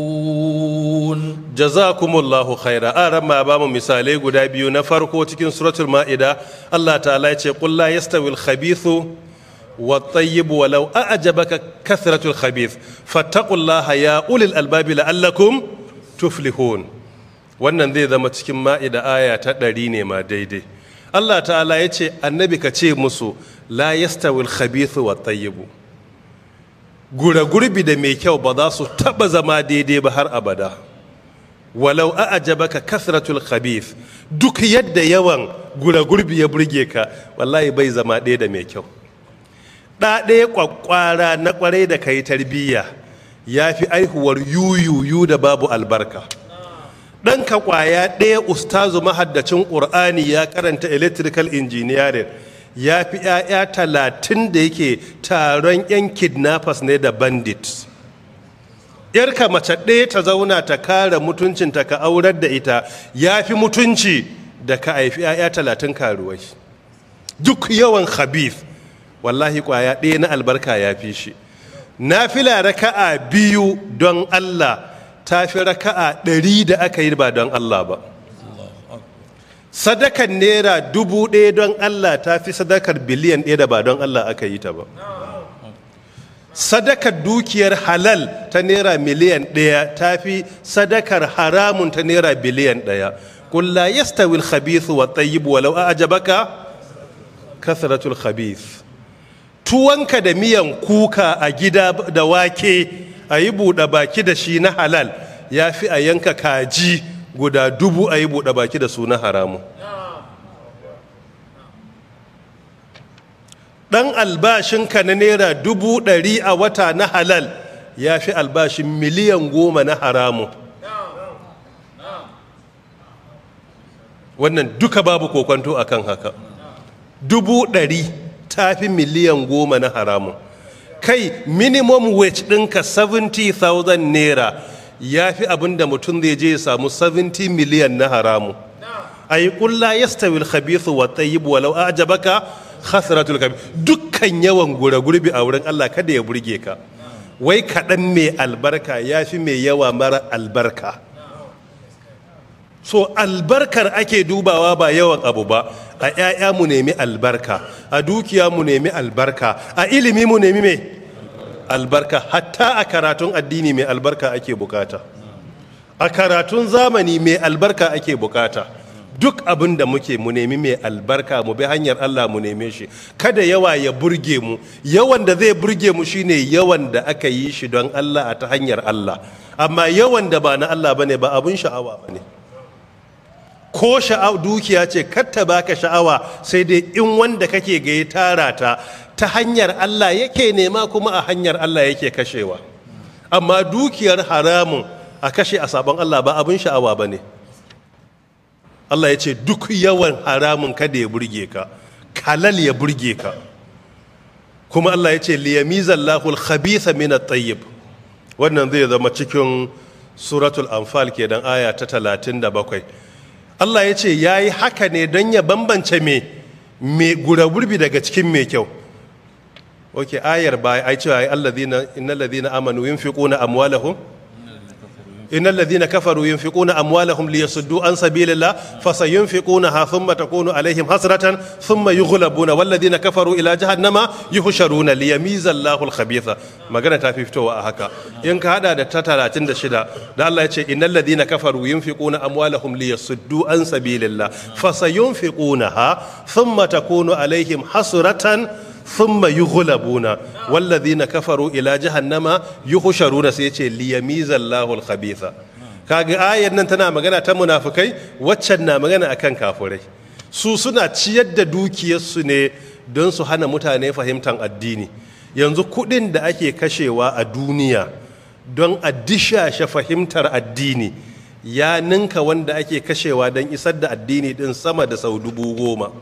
[SPEAKER 3] الخاسرون.
[SPEAKER 1] Jazakumullahu khaira. Aran ma ba mu misalai guda biyu. Na farko, cikin Suratul Ma'ida, Allah ta'ala ya ce: "Qul la yastawil khabithu wat-tayyib walau a'jabaka kathratul khabith fattaqullaha ya ulil albabi la'allakum tuflihun." Wannan zai zama cikin Ma'ida aya ta 100 ne ma daidai. Allah ta'ala ya ce, "Annabi, ka ce musu, la yastawil khabithu wat-tayyib." Gura gurbi da mai kyau ba za su taba zama daidai ba har abada. Walau a'jabaka kasratul khabith, duk yadda yawan gura gurbi ya burge ka, wallahi bai zama ɗaya da mai kyau. Ɗa ɗaya kwakwara na kwarai da kai tarbiyya ya fi aihuwar yuyuyu da babu albarka. Ɗanka kwaya ɗaya, ustazu mahaddacin Ƙur'ani, ya karanta electrical engineering, ya fi 'ya'ya 30 da yake taron 'yan kidnappers ne da bandits. Yarka mace ɗaya ta zauna ta kare mutuncinta ka aurar da ita, ya fi mutunci da ka haifi 'ya'ya 30 karuwai. Duk yawan khabith, wallahi kwaya ɗaya na albarka ya fi shi. Nafila raka'a biyu don Allah ta fi raka'a 100 da aka yi ba don Allah ba. Sadakar ₦1,000 don Allah ta fi sadakar 1 biliyan da ba don Allah aka yi ta ba. Sadakar dukiyar halal ta ₦1 miliyan ta fi sadakar haramun ta ₦1 biliyan. Qul la yastawil khabithu wat tayyib walau a'jabaka kasratul khabith. Tuwanka da miyan kuka a gida da wake a yi buɗe baki da shi na halal, ya fi a yanka kaji guda 1000 a yi buɗe baki da su na haramu. Ɗan albashinka na ₦100,000 a wata na halal ya fi albashin 10 miliyan na haramu. Wannan duka babu kokwanto akan haka. 100,000 ta fi 10 miliyan na haramu. Kai, minimum wage ɗinka ₦70,000 ya fi abin da mutum zai je ya samu 70 miliyan na haramu. Ayi qul la yastawil khabithu wat tayyib walau a'jabaka kasratul khabith. Dukkan yawan gura gurbi a wurin Allah kada ya burge ka. Wai kaɗan mai albarka ya fi mai yawa mara albarka. So albarkar ake dubawa, ba yawan abu ba. A 'ya'ya mu nemi albarka, a dukiya mu nemi albarka, a ilimi mu nemi mai albarka, hatta a karatun addini mai albarka ake bukata, a karatun zamani mai albarka ake bukata. Duk abin da muke, mu nemi mai albarka, mu bi hanyar Allah, mu neme shi. Kada yawa ya burge mu. Yawan da zai burge mu shine yawan da aka yi shi don Allah, a ta hanyar Allah. Amma yawan da ba na Allah bane, ba abun sha'awa bane. Ko sha'awa dukiya ce, katta baka sha'awa, sai dai in wanda kake ga ya tara ta ta hanyar Allah yake nema, kuma a hanyar Allah yake kashewa. Amma dukiyar haramun a kashe a sabon Allah ba abun sha'awa bane. Allah ya ce duk yawan haramun kada ya burge ka, halal ya burge ka. Kuma Allah ya ce liyamizallahu al-khabitha min at-tayyib. Wannan zai zama cikin Suratul Anfal kenan, aya ta 37. Allah ya ce yayi haka ne don ya bambance me gurbi daga cikin mai kyau. Okay, ayar baya ai cewa ai alladhina innal ladhina amanu yunfiquna amwalahum innal ladhina kafaru yunfiquna amwalahum liyasuddu an sabilillah fasayunfiqunaha thumma takunu alaihim hasratan thumma yughlabuna wal ladhina kafaru ila jahannama yuhsharuna liyamiza Allahu al-khabitha. Magana ta fi fitowa a haka in ka hada da ta 36 da Allah ya ce innal ladhina kafaru yunfiquna amwalahum liyasuddu an sabilillah fasayunfiqunaha thumma takunu alaihim hasratan thumma yughlabuna walladhina kafaru ila jahannama yuhsharuna. Sai yace liyamiza Allahu al-khabitha. Kaga ayar nan tana magana ta munafikai, waccan na magana akan kafirai. Su suna ciyar da dukiyarsu ne don su hana mutane fahimtar addini. Yanzu kudin da ake kashewa a duniya don a dishashe fahimtar addini ya ninka wanda ake kashewa don isar da addini din sama da sau 10,000.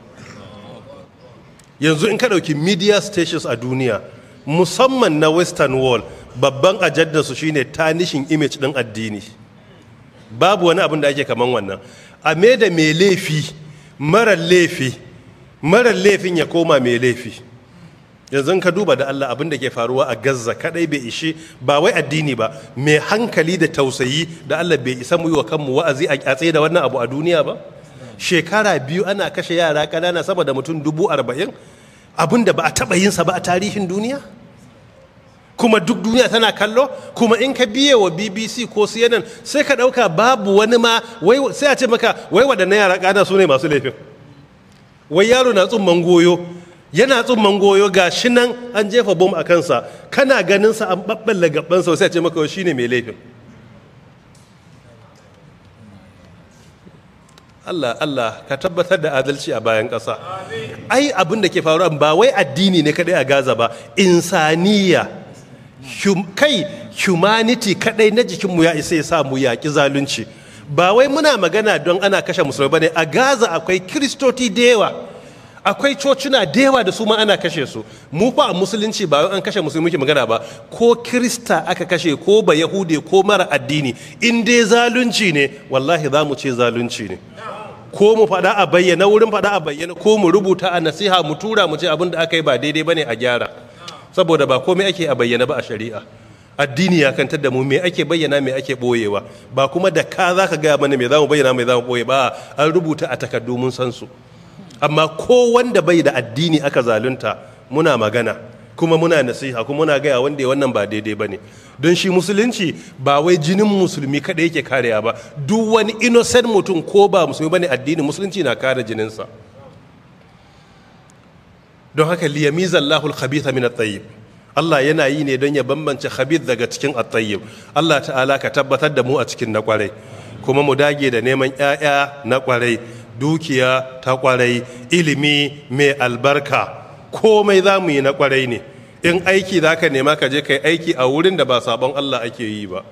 [SPEAKER 1] Yanzu in ka ɗauki media stations a duniya, musamman na Western world, babban ajandarsu shine tanishin image ɗin addini. Babu wani abin da ake kaman wannan. A me da mai laifi, marar laifin ya koma mai laifi. Yanzu in ka duba da Allah abin da ke faruwa a Gaza kadai bai ishi ba wai addini ba, mai hankali da tausayi da Allah bai isa mu yi wa kanmu wa'azi a tsaye da wannan abu a duniya ba. Shekara 2 ana kashe yara ƙanana sama da mutum 40,000, abinda ba a taɓa yinsa ba a tarihin duniya. Kuma duk duniya tana kallo. Kuma in ka biye wa BBC ko CNN sai ka ɗauka babu wani ma, wai sai a ce maka wai waɗannan yara ƙanana su ne masu laifin. Wai yaro na tsumman goyo, yana tsumman goyo ga shi nan an jefa bom a kansa, kana ganin sa an ɓaɓɓalla gabansa, sai a ce maka shi ne mai laifin. Allah Allah ka tabbatar da adalci a bayan ƙasa. Ai abin da ke faruwa ba wai addini ne kadai a Gaza ba, insaniya, kai humanity kadai na jikinmu ya isa ya sa mu yaƙi zalunci. Ba wai muna magana don ana kashe musulmai bane. A Gaza akwai Kiristoti da yawa, akwai cocina da yawa da su ma ana kashe su. Mu fa a musulunci ba wai an kashe musulmi muke magana ba, ko Kirista aka kashe ko ba Yahude ko mara addini, in dai zalunci ne wallahi za mu ce zalunci ne. Ko mu faɗa a bayyana wurin faɗa a bayyana, ko mu rubuta a nasiha mu tura mu ce abin da aka yi ba daidai bane a gyara. Saboda ba komai ake a bayyana ba a shari'a. Addini ya kantar da mu me ake bayyana me ake boyewa, ba kuma da ka za ka gaya mana me za mu bayyana me za mu boye ba, an rubuta a takardu mun san su. Amma ko wanda bai da addini aka zalunta muna magana kuma muna nasiha kuma muna gaya wanda ya wannan ba daidai ba ne. Don shi musulunci ba wai jinin musulmi kaɗai yake karewa ba, duk wani innocent mutum ko ba musulmi ba ne addinin musulunci na kare jininsa. Don haka liyamiza Allahu al-khabitha min at-tayyib. Allah yana yi ne don ya bambance khabith daga cikin at-tayyib. Allah ta'ala ka tabbatar da mu a cikin na kwarai, kuma mu dage da neman ƴaƴa na kwarai, dukiya ta kwarai, ilimi mai albarka, komai za mu yi na kwarai ne. In aiki za ka nema ka je ka yi aiki a wurin da ba sabon Allah ake yi ba,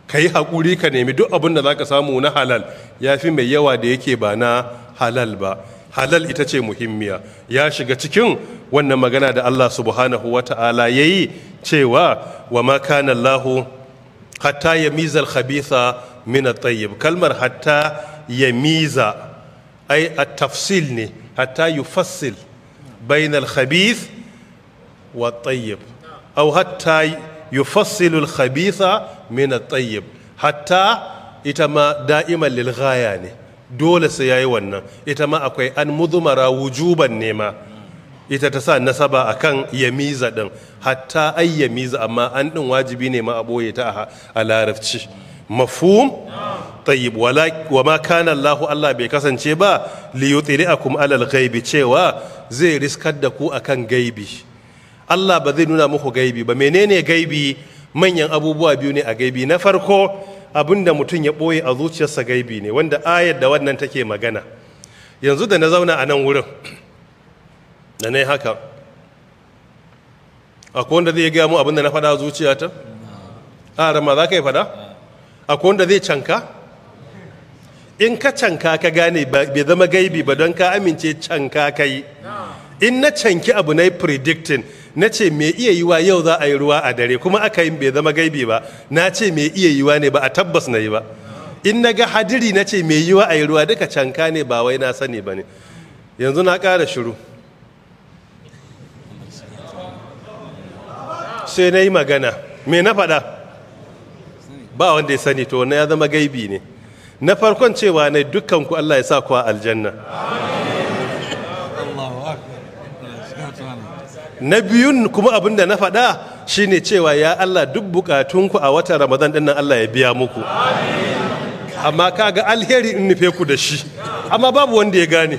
[SPEAKER 1] ka yi haƙuri ka nemi duk abin da za ka samu na halal, ya fi mai yawa da yake ba na halal ba. Halal ita ce muhimmiya. Ya shiga cikin wannan magana da Allah subhanahu wa ta'ala ya yi cewa wa ma kana Allahu hatta yamiza al-khabitha min at-tayyib. Kalmar hatta yamiza ai at-tafsil ne, hatta yufassil bain al-khabith wa at-tayyib, aw hatta yufassilu al-khabitha min at-tayyib. Hatta ita ma da'iman lil ghaya ne, dole sai yayi wannan. Ita ma akwai an mudmara wujuban nema, ita ta sa nasaba akan yamiza din, hatta ay yamiza, amma an din wajibi ne ma a boye ta a larabci. Mafhum? Tayyib. Wala wa ma kana Allah, Allah bai kasance ba li yutli'akum alal ghaibi, cewa zai riskar da ku akan gaibi. Allah ba zai nuna muku gaibi ba. Menene gaibi? Manyan abubuwa biyu ne a gaibi. Na farko, abinda mutum ya ɓoye a zuciyarsa gaibi ne, wanda ayar da wannan take magana. Yanzu da na zauna a nan wurin da na yi haka, akwai wanda zai gaya mu abinda na faɗa a zuciyata? A rama za ka yi faɗa? Akwai wanda zai canka? In ka canka ka gane bai zama gaibi ba, don ka amince canka ka yi. In na canki abu na yi predicting, Na ce mai iya yiwa yau za a yi ruwa a dare, kuma aka yi, bai zama gaibi ba. Na ce mai iya yiwa ne, ba a tabbas na yi ba. In na ga hadiri na ce mai yiwa a yi ruwa, duka canka ne, ba wai na sani ba ne. Yanzu na ƙara shiru, sai na yi magana. Me na faɗa ba wanda ya sani. To na ya zama gaibi ne. Na farkon cewa ne dukkan ku Allah ya sa ku a aljanna. Na biyun kuma abin da na faɗa shine cewa ya Allah, duk bukatunku a watan Ramadan ɗin nan Allah ya biya muku. Amma kaga alheri in nufe ku da shi, amma babu wanda ya gane,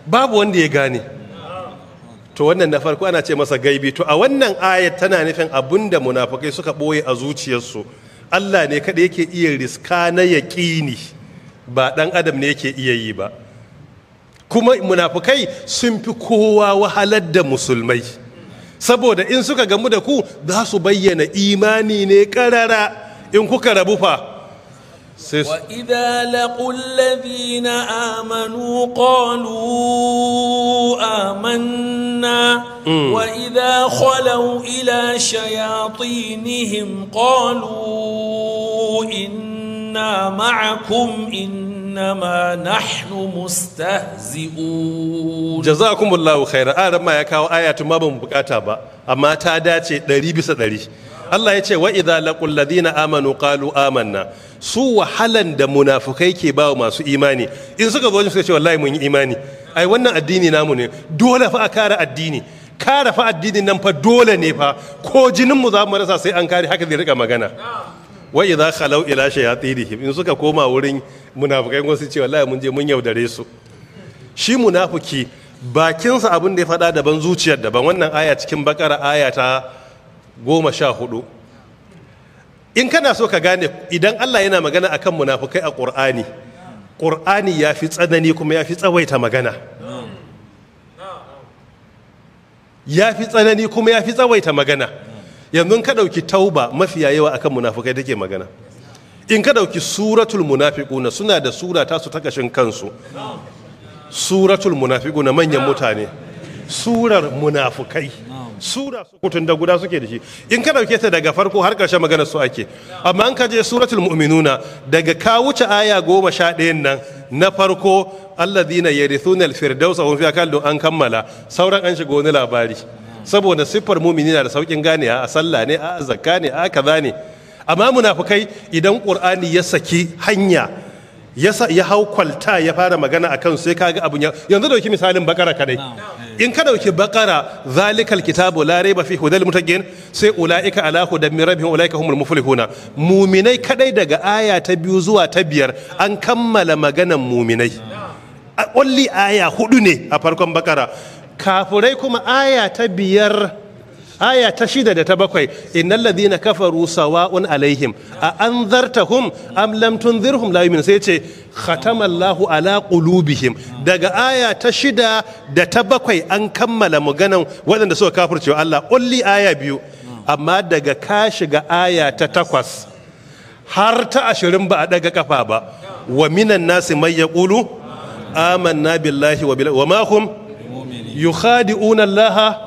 [SPEAKER 1] babu wanda ya gane. To wannan na farko ana ce masa gaibi. To a wannan ayat tana nufin abinda munafukai suka ɓoye a zuciyarsu, Allah ne kaɗai yake iya riska na yaƙini, ba ɗan adam ne yake iya yi ba. Kuma munafukai sun fi kowa wahalar da musulmai, saboda in suka gamu da ku za su bayyana imani ne karara, in kuka rabu fa sai
[SPEAKER 3] وإذا لقوا الذين آمنوا قالوا آمنا وإذا خلوا إلى شياطينهم قالوا إنا معكم إنما نحن مستهزئون.
[SPEAKER 1] Jazakumullahu khairan. Aran ma ya kawo ayatu ma ban bukata ba, amma ta dace 100 bisa 100. Allah ya ce wa idza laqul ladina amanu qalu amanna. Su wahalan da munafukai ke ba wa masu imani, in suka zo suka ce wallahi mun yi imani, ai wannan addini namu ne, dole fa a kare addini, kare fa addinin nan fa dole ne fa, ko jinin mu za mu rasa sai an kare. Haka zai rika magana. Wa idza khalau ila shayatinihim, in suka koma wurin munafukai su ce wallahi mun je mun yaudare su. Shi munafuki bakinsa abin da ya faɗa daban, zuciyar daban. Wannan aya cikin Bakara, aya ta 14. In kana so ka gane idan Allah yana magana akan munafukai a Ƙur'ani, Ƙur'ani ya fi tsanani kuma ya fi tsawaita magana, ya fi tsanani kuma ya fi tsawaita magana. Yanzu ka ɗauki Tauba, mafiya yawa akan munafukai take magana. In ka ɗauki Suratul Munafiquna, suna da sura ta su ta kashin kansu, Suratul Munafiquna, manyan mutane, surar munafukai, sura sukutun da guda suke da shi. In ka dauke ta daga farko har ƙarshen magana su ake. Amma in ka je Suratul Mu'minuna, daga ka wuce aya 11 nan na farko, alladhina yarithuna al-firdausa hum fiha khalidun, an kammala. Sauran an shiga wani labari, saboda siffar mumini na da saukin ganewa, a sallah ne, a zakka ne, a kaza ne. Amma munafukai, idan Qur'ani ya saki hanya, ya hau kwalta ya fara magana a kan, sai kaga abun ya. Yanzu dauki misalin Bakara kadai. In ka dauki Bakara, zalikal kitabu la raiba fi hudal muttaqin, sai ulaika ala hudan min rabbihim ulaika humul muflihuna. Muminai kadai daga aya ta biyu zuwa ta biyar an kammala maganan muminai. Only aya hudu ne a farkon Bakara. Kafurai kuma aya ta biyar, aya ta shida da ta bakwai, innal ladhina kafaru sawa'un alaihim a anzartahum am lam tunzirhum la yu'minun. Sai ce khatamallahu ala qulubihim. Daga aya ta shida da ta bakwai an kammala maganan waɗanda suka kafircewa Allah, only aya biyu. Amma daga ka shiga aya ta 8 har ta 20 ba a daga kafa ba. Wa minan nasi may yaqulu amanna billahi wa bil wa ma hum yukhadi'una Allah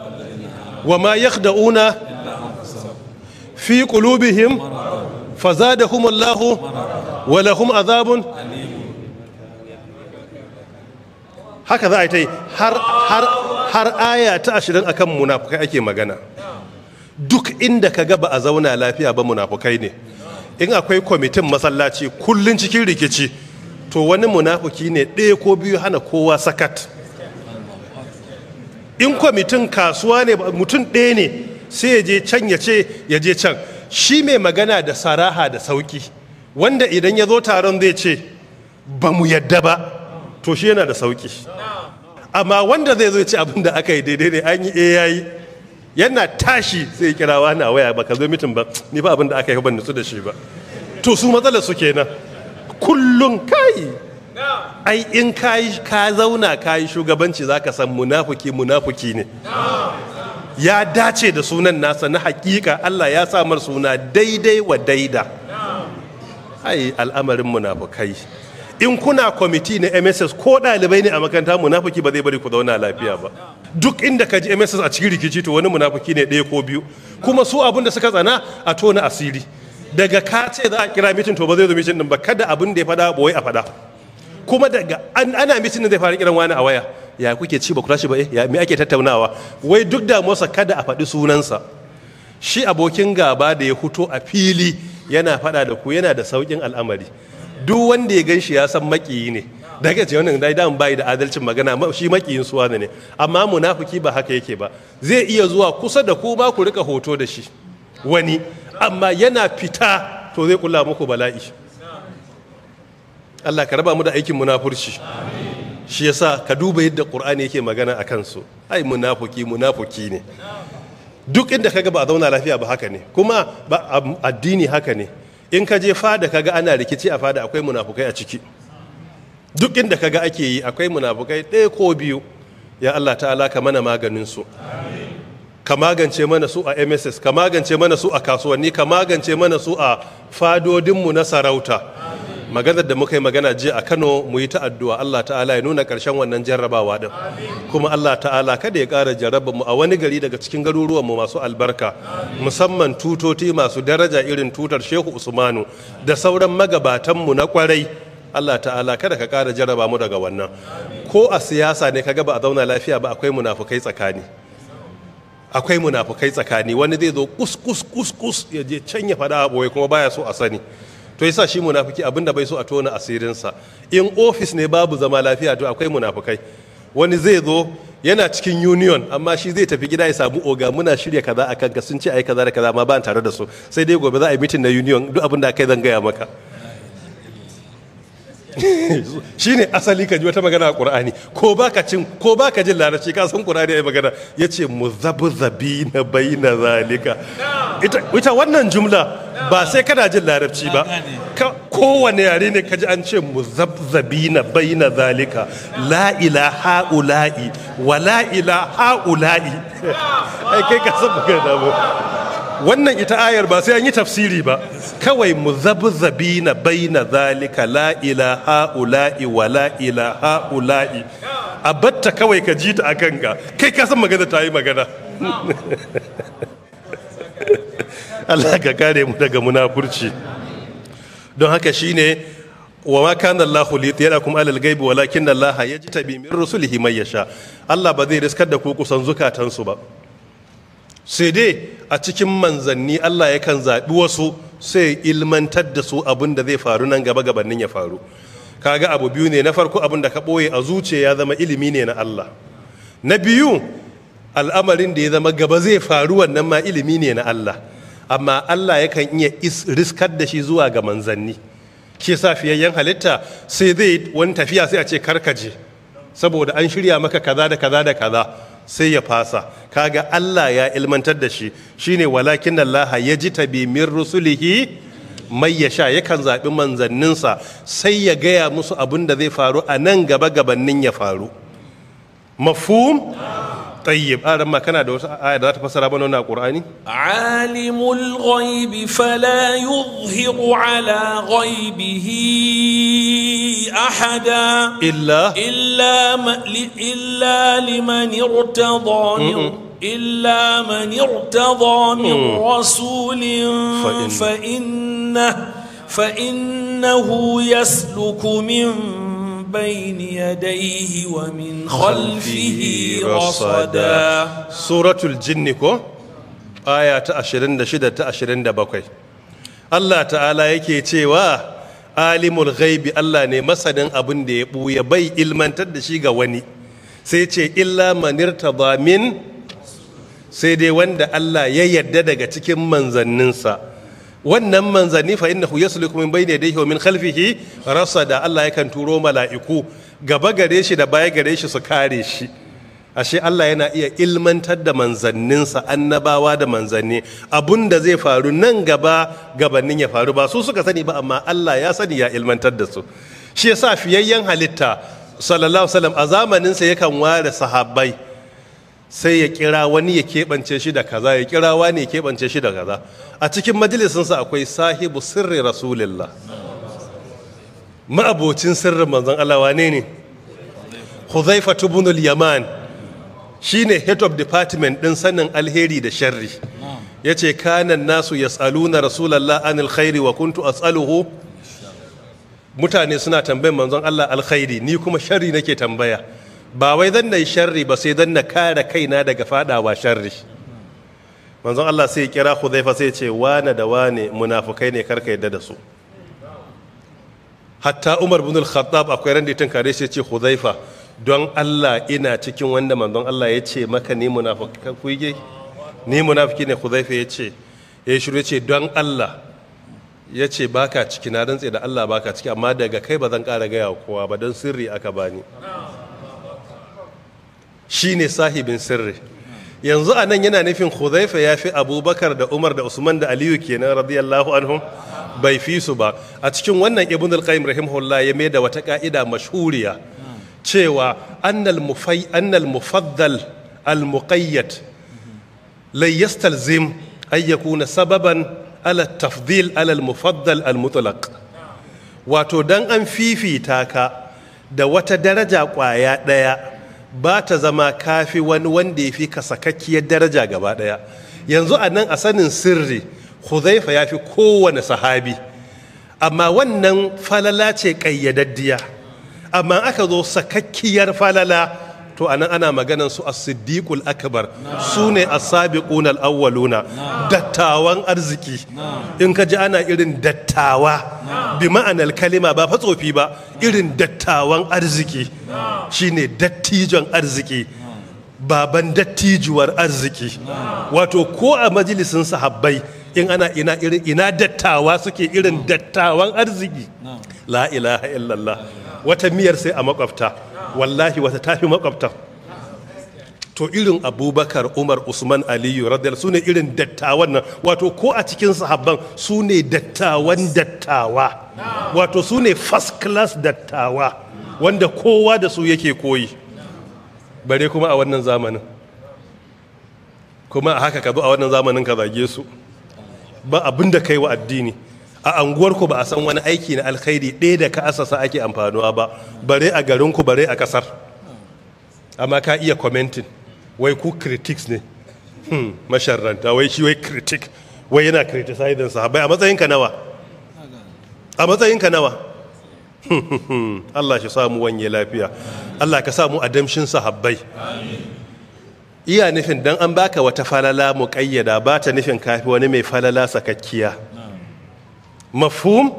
[SPEAKER 1] wa ma yakhda'una fi qulubihim fazadahum Allah wa lahum azabun. Haka za a yi ta yi har aya ta 20 akan munafukai ake magana. Duk inda ka ga ba a zauna lafiya ba, munafukai ne. In akwai kwamitin masallaci kullun cikin rikici, to wani munafuki ne ɗaya ko biyu hana kowa sakat. In kwamitin kasuwa ne, mutum ɗaya ne sai ya je can, ya ce ya je can. Shi mai magana da saraha da sauki, wanda idan ya zo taron zai ce ba mu yadda ba, to shi yana da sauki. Amma wanda zai zo ya ce abin da aka yi daidai ne, an yi eh yayi, yana tashi sai ya kira wani a waya, ba ka zo meeting ba, ni ba abin da aka yi ban nutsu da shi ba. To su matsalar su kenan kullum. Kai ai in kai ka zauna kayi shugabanci, zaka san munafuki munafuki ne. Ya dace da sunan nasa na hakika, Allah ya sa mar suna daidai wa daida. Ai al'amarin munafukai, in kuna kwamiti na MSS ko ɗalibai ne a makaranta, munafuki ba zai bari ku zauna lafiya ba. Duk inda ka ji MSS a cikin rikici, to wani munafiki ne ɗaya ko biyu. Kuma su abin da suka tsana, a tona asiri. Daga ka ce za a kira meeting, to ba zai zo meeting din ba, kada abin da ya faɗa boye a faɗa. Kuma daga ana meeting din zai fara kiran wani a waya: "Ya kuke ci? Ba ku tashi ba? Eh, ya me ake tattaunawa?" Wai duk damuwarsa kada a faɗi sunansa. Shi abokin gaba da ya fito a fili yana faɗa da ku yana da sauƙin al'amari. Duk wanda ya gan shi ya san maƙiyi ne. Daga ce wannan dai dan bai da adalcin magana, shi maƙiyin suwa ne. Amma munafiki ba haka yake ba. Zai iya zuwa kusa da ku ba ku rika hoto da shi wani, amma yana fita to zai kula muku bala'i. Allah ka raba mu da aikin munafurci. Shi yasa ka duba yadda Qur'ani yake magana a kansu. Ai munafuki munafuki ne. Duk inda kaga ba a zauna lafiya ba, haka ne. Kuma ba addini haka ne. In ka je fada kaga ana rikici a fada, akwai munafukai a ciki. Duk inda kaga ake yi, akwai munafukai ɗaya ko biyu. Ya Allah ta'ala, ka mana maganin su. Ka magance mana su a MSS, ka magance mana su a kasuwanni, ka magance mana su a fadodinmu na sarauta. Maganar da muka yi magana jiya a Kano, mu yi ta addu'a Allah ta'ala ya nuna ƙarshen wannan jarrabawa din. Kuma Allah ta'ala kada ya ƙara jarraba mu a wani gari daga cikin garuruwan mu masu albarka, musamman tutoti masu daraja irin tutar Shehu Usmanu da sauran magabatan mu na kwarai. Allah ta'ala kada ka ƙara jarraba mu daga wannan. Ko a siyasa ne kaga ba a zauna lafiya ba, akwai munafukai tsakani. Akwai munafukai tsakani. Wani zai zo kus kus kus kus ya je can ya faɗa a ɓoye, kuma baya so a sani. To yasa shi munafiki abinda bai so a tona asirinsa. In ofis ne babu zama lafiya, to akwai munafukai. Wani zai zo yana cikin union, amma shi zai tafi gida ya samu oga: "Muna shirya kaza a kanka, sun ce ai kaza da kaza, amma ba tare da su. Sai dai gobe za a yi meeting na union, duk abin da kai zan gaya maka." Shine asali. Ka ji wata magana a Qur'ani, ko baka cin ko baka jin Larabci, ka san Qur'ani yayi magana, yace muzabzabina baina zalika. Ita wannan jumla ba sai kana jin Larabci ba, kowane yare ne ka ji an ce muzabzabina baina zalika la ilaha ula'i wa la ilaha ula'i, ai kai ka san magana ba. Wannan ita ayar ba sai an yi tafsiri ba. Kawai muzabzabina baina zalika la ilaha ula'i wa la ilaha ula'i, a batta kawai ka ji ta a kanka, kai ka san magana ta yi magana. Allah ka kare mu daga munafurci. Don haka shine wa ma kana Allahu liyutli'akum alal ghaibi walakin Allah yajtabi min rusulihi man yasha. Allah ba zai riskar da ku kusan zukatansu ba, sai dai a cikin manzanni Allah yakan zaɓi wasu sai ilmantar da su abin da zai faru nan gaba gabanin ya faru. Kaga abu biyu ne. Na farko, abin da ka ɓoye a zuciya ya zama ilimi ne na Allah. Na biyu, al'amarin da ya zama gaba zai faru, wannan ma ilimi ne na Allah, amma Allah yakan iya riskar da shi zuwa ga manzanni. Shi sa fiyayyen halitta sai zai wani tafiya, sai a ce karkaje saboda an shirya maka kaza da kaza da kaza, sai ya fasa. Kaga Allah ya ilmantar da shi. Shine walakin Allah yajtabi min rusulihi mai yasha. Yakan zaɓi manzanninsa sai ya gaya musu abin da zai faru a nan gaba gabanin ya faru. Mafhum? Tayyib, aran ma kana da wata aya da za ta fassara mana wannan Qur'ani?
[SPEAKER 3] عالم الغيب فلا يظهر على غيبه أحدا
[SPEAKER 1] illa
[SPEAKER 3] إلا لمن ارتضى من إلا من ارتضى من رسول فإنه يسلك من بين يديه ومن خلفه رصدا.
[SPEAKER 1] Suratul Jinni ko, aya ta 26 ta 27, Allah ta'ala yake cewa alimul ghaibi, Allah ne masanin abin da ya buya, bai ilmantar da shi ga wani. Sai ce illa manirtada min, sai dai wanda Allah ya yarda daga cikin manzanninsa. Wannan manzanni fa innahu yasluku min bayni yadayhi wa min khalfihi rasada. Allah yakan turo mala'iku gaba gare shi da baya gare shi su kare shi. Ashe Allah yana iya ilmantar da manzanninsa, annabawa da manzanni, abun da zai faru nan gaba gabanin ya faru. Ba su suka sani ba, amma Allah ya sani, ya ilmantar da su. Shi yasa fiyayyen halitta sallallahu alaihi wasallam a zamaninsa yakan ware sahabbai, sai ya kira wani ya keɓance shi da kaza, ya kira wani ya keɓance shi da kaza. A cikin majalisinsa akwai sahibu sirri rasulillah, ma'abocin sirrin manzon Allah. Wane ne? Huzaifa ibn al-Yaman. Shine head of department din sanin alheri da sharri. Yace kanan nasu yas'aluna rasulallah anil khairi wa kuntu as'aluhu. Mutane suna tambayan manzon Allah alkhairi, ni kuma sharri nake tambaya. Ba wai zan na yi sharri ba, sai zan na kare kaina daga fadawa sharri. Manzon Allah sai ya kira Hudhaifa sai ya ce wane da wane munafukai ne, karka yadda da su. Hatta Umar bin al-Khattab akwai ran da ya tunkare shi ya ce Hudhaifa, don Allah ina cikin wanda manzon Allah ya ce maka ni munafiki ni munafiki ne. Hudhaifa ya ce, ya shiru, ya ce don Allah, ya ce baka ciki, na rantse da Allah baka ciki, amma daga kai ba zan ƙara gaya wa kowa ba, don sirri aka bani. Shine sahibin sirri. Yanzu a nan yana nufin Hudhaifa ya fi Abubakar da Umar da Usman da Aliyu kenan radiyallahu anhum? Bai fi su ba. A cikin wannan Ibn al-Qayyim rahimahullah ya mai da wata ka'ida mashhuriya cewa annal mufai annal mufaddal al muqayyad la yastalzim ay yakuna sababan ala tafdil ala al mufaddal al mutlaq. Wato dan an fifita ka da wata daraja kwaya daya, ba ta zama kafi wani wanda ya fi ka sakakkiyar daraja gaba daya. Yanzu a nan a sanin sirri, Hudhaifa ya fi kowane sahabi, amma wannan falala ce ƙayyadaddiya. Amma aka zo sakakkiyar falala, to anan ana maganan su as-siddiqul akbar, su ne as-sabiquna al-awwaluna, dattawan arziki. In ka ji ana irin dattawa bi ma'anar kalima, ba fa tsofi ba, irin dattawan arziki shine dattijon arziki, baban dattijuwar arziki. Wato ko a majalisin sahabbai in ana ina irin ina dattawa suke, irin dattawan arziki, la ilaha illallah, wata miyar sai a makwabta, wallahi wata tafi makwabta. To irin Abubakar, Umar, Usman, Aliyu radiyallahu, su ne irin dattawan nan. Wato ko a cikin sahabban su ne dattawan dattawa, wato su ne first class dattawa wanda kowa da su yake koyi. Bare kuma a wannan zamanin, kuma a haka ka zo a wannan zamanin ka zage su, ba abin da kai wa addini. A anguwarku ba a san wani aiki na alkhairi ɗaya da ka asasa ake amfanuwa ba, bare a garinku, bare a ƙasar. Amma ka iya commenting, wai ku critics ne, masharranta, wai shi wai critic, wai yana criticizing sahabbai. A matsayinka nawa? A matsayinka nawa? Allah shi samu wanye lafiya. Allah ka samu adamshin sahabbai. Iya nufin dan an baka wata falala muƙayyada, ba ta nufin kafi wani mai falala sakakkiya. Mafhum?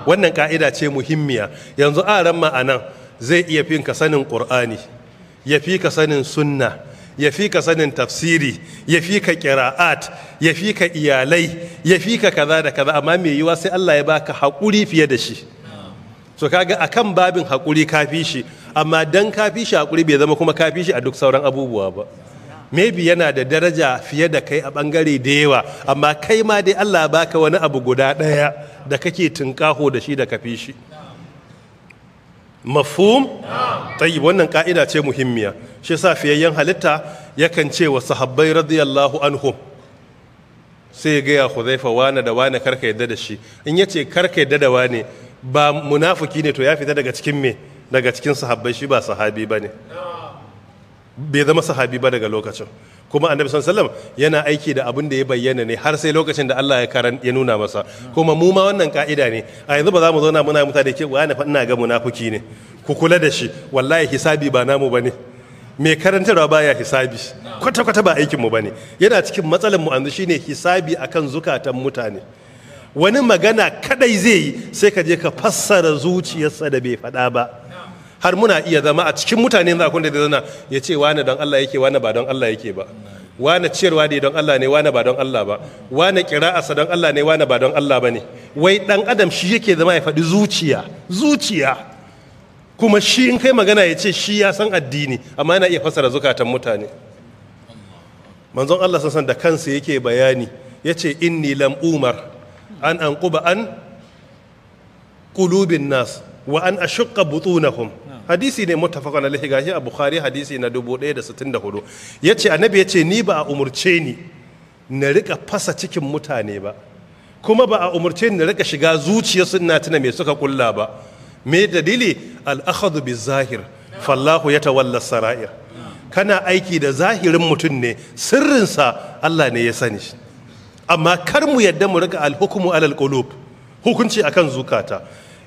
[SPEAKER 1] Wannan ka'ida ce muhimmiya. Yanzu a ran ma'anan zai iya fin ka sanin Qur'ani, ya fi ka sanin sunna, ya fi ka sanin tafsiri, ya fi ka qira'at, ya fi ka iyalai, ya fi ka kaza da kaza, amma mai yiwa sai Allah ya baka haƙuri fiye da shi. So kaga akan babin haƙuri ka fi shi, amma dan ka fi shi haƙuri bai zama kuma ka fi shi a duk sauran abubuwa ba. Maybe yana da daraja fiye da kai a bangare da yawa, amma kai ma dai Allah baka wani abu guda ɗaya da kake tunƙaho da shi da ka fi shi. Mafhum? Tayyib. Wannan ka'ida ce muhimmiya. Shi yasa fiyayyen halitta yakan ce wa sahabbai radiyallahu anhum, sai ya gaya Hudhaifa, wane da wane karka yadda da shi. In yace karka yadda da wane, ba munafiki ne, to ya fita daga cikin me? Daga cikin sahabbai. Shi ba sahabi bane, bai zama sahabi ba daga lokacin. Kuma Annabi sallallahu alaihi wasallam yana aiki da abin da ya bayyana ne har sai lokacin da Allah ya karan ya nuna masa. Kuma mu ma wannan ka'ida ne. A yanzu ba za mu zauna muna mutane ke wani fa ina ga munafiki ne, ku kula da shi. Wallahi hisabi ba namu bane. Mai karantarwa baya hisabi kwata kwata, ba aikin mu bane. Yana cikin matsalar mu yanzu shine hisabi akan zukatan mutane. Wani magana kadai zai yi, sai ka je ka fassara zuciyarsa da bai faɗa ba. Har muna iya zama a cikin mutane za kun da zana ya ce wane don Allah yake, wane ba don Allah yake ba, wane ciyarwa ne don Allah ne, wane ba don Allah ba, wane kira'arsa don Allah ne, wane ba don Allah ba ne. Wai dan adam shi yake zama ya faɗi zuciya, zuciya. Kuma shi in kai magana ya ce shi ya san addini, amma yana iya fassara zukatan mutane. Manzon Allah san da kansa yake bayani, ya ce inni lam umar an anquba an qulubin nas wa an ashqa butunahum. Hadisi ne muttafaqun alaihi, gashi a Bukhari hadisi na 1064. Yace Annabi yace ni ba a umurce ni na rika fasa cikin mutane ba, kuma ba a umurce ni na rika shiga zuciyarsu ina tuna me suka kulla ba. Me dalili? Al-akhadhu bizahir, fallahu yatawalla sarair. Kana aiki da zahirin mutum ne, sirrinsa Allah ne ya sani. Amma kar mu yadda mu rika alhukumu alal qulub, hukunci akan zukata.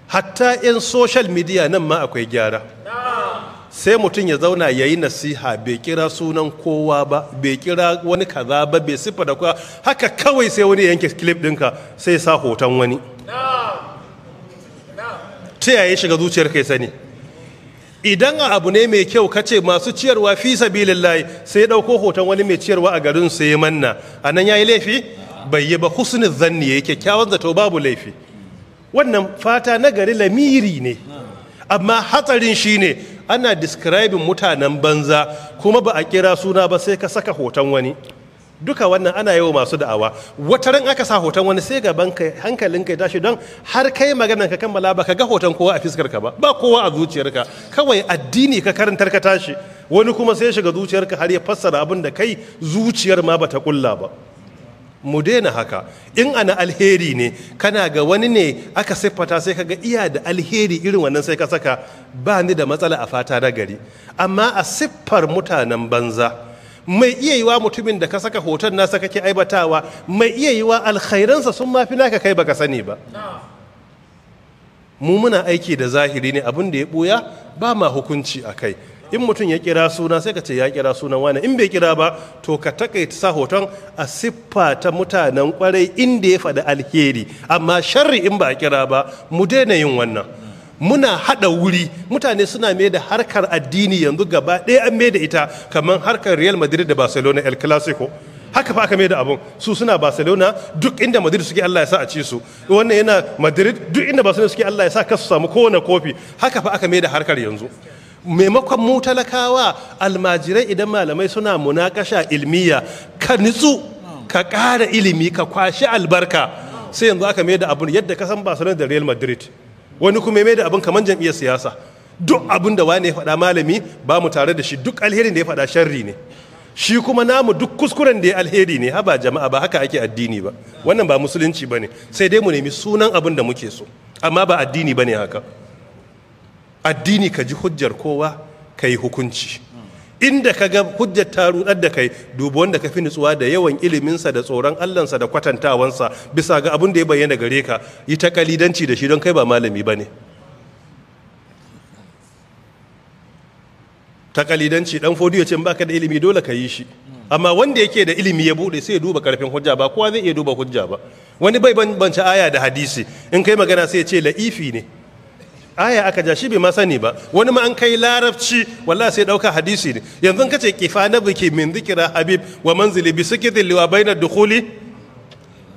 [SPEAKER 1] Hatta in social media nan ma akwai gyara. Sai mutum ya zauna ya yi nasiha, bai kira sunan kowa ba, bai kira wani kaza ba, bai siffa da kowa. Haka kawai sai wani yanke clip ɗinka sai sa hoton wani. Ta yaya shiga zuciyar kai sani? Idan a abu ne mai kyau kace masu ciyarwa fi sabilillahi, sai ya ɗauko hoton wani mai ciyarwa a garin sai ya manna, a nan ya yi laifi? Bai yi ba. Husnul zanni, yake kyakkyawan zato, babu laifi. Wannan fata na gari lamiri ne. Amma hatsarin shine ana describing mutanen banza kuma ba a kira suna ba, sai ka saka hoton wani. Duka wannan ana yi wa masu da'awa. Wata ran aka sa hoton wani sai gaban kai hankalin kai tashi, don har kai maganar ka kammala ba ka ga hoton kowa a fiskar ka ba, ba kowa a zuciyarka, kawai addini ka karantar ka tashi. Wani kuma sai shiga zuciyarka har ya fassara abin da kai zuciyar ma bata kulla ba. Mu daina haka. In ana alheri ne, kana ga wani ne aka siffata, sai kaga iya da alheri irin wannan, sai ka saka, ba ni da matsala a fata na gari. Amma a siffar mutanen banza, mai iya yiwa mutumin da ka saka hoton nasa kake aibatawa, mai iya yiwa alkhairansa sun mafi naka, kai baka sani ba. Mu muna aiki da zahiri ne, abin da ya buya ba ma hukunci a kai. In mutum ya kira suna, sai ka ce ya kira sunan wani. In bai kira ba, to ka takaita sa hoton a siffa ta mutanen kwarai inda ya faɗi alheri. Amma sharri in ba a kira ba, mu daina yin wannan. Muna haɗa wuri, mutane suna mai da harkar addini yanzu gaba ɗaya an mai da ita kamar harkar Real Madrid da Barcelona, El Clasico. Haka fa aka mai da abun. Su suna Barcelona, duk inda Madrid suke Allah ya sa a ci su. Wannan yana Madrid, duk inda Barcelona suke Allah ya sa kasu samu kowane kofi. Haka fa aka mai da harkar yanzu. Maimakon mu talakawa almajirai, idan malamai suna munakasha ilmiya, ka nitsu, ka ƙara ilimi, ka kwashi albarka, sai yanzu aka mai da abun yadda ka san Barcelona da Real Madrid. Wani kuma mai da abun kamar jam'iyyar siyasa. Duk abun da wani ya faɗa malami ba mu tare da shi, duk alherin da ya faɗa sharri ne. Shi kuma namu duk kuskuren da ya alheri ne. Haba jama'a, ba haka ake addini ba. Wannan ba musulunci ba ne. Sai dai mu nemi sunan abin da muke so, amma ba addini ba ne haka. Addini ka ji hujjar kowa, ka yi hukunci. Inda ka ga hujjar ta rudar da kai, dubi wanda ka fi nutsuwa da yawan iliminsa da tsoron Allahnsa da kwatantawansa bisa ga abin da ya bayyana gare ka, yi ta kalidanci da shi, don kai ba malami ba ne. Ta kalidanci dan fodiyo ce, baka da ilimi dole ka yi shi. Amma wanda yake da ilimi ya bude, sai ya duba karfin hujja. Ba kowa zai iya duba hujja ba. Wani bai bambance aya da hadisi. In kai magana sai ya ce la'ifi ne, aya aka ja, shi bai ma sani ba. Wani ma an kai larabci, wallahi sai dauka hadisi ne. Yanzu ka ce kifa na biki min zikira habib wa manzili bi sikitin liwa bainar dukhuli,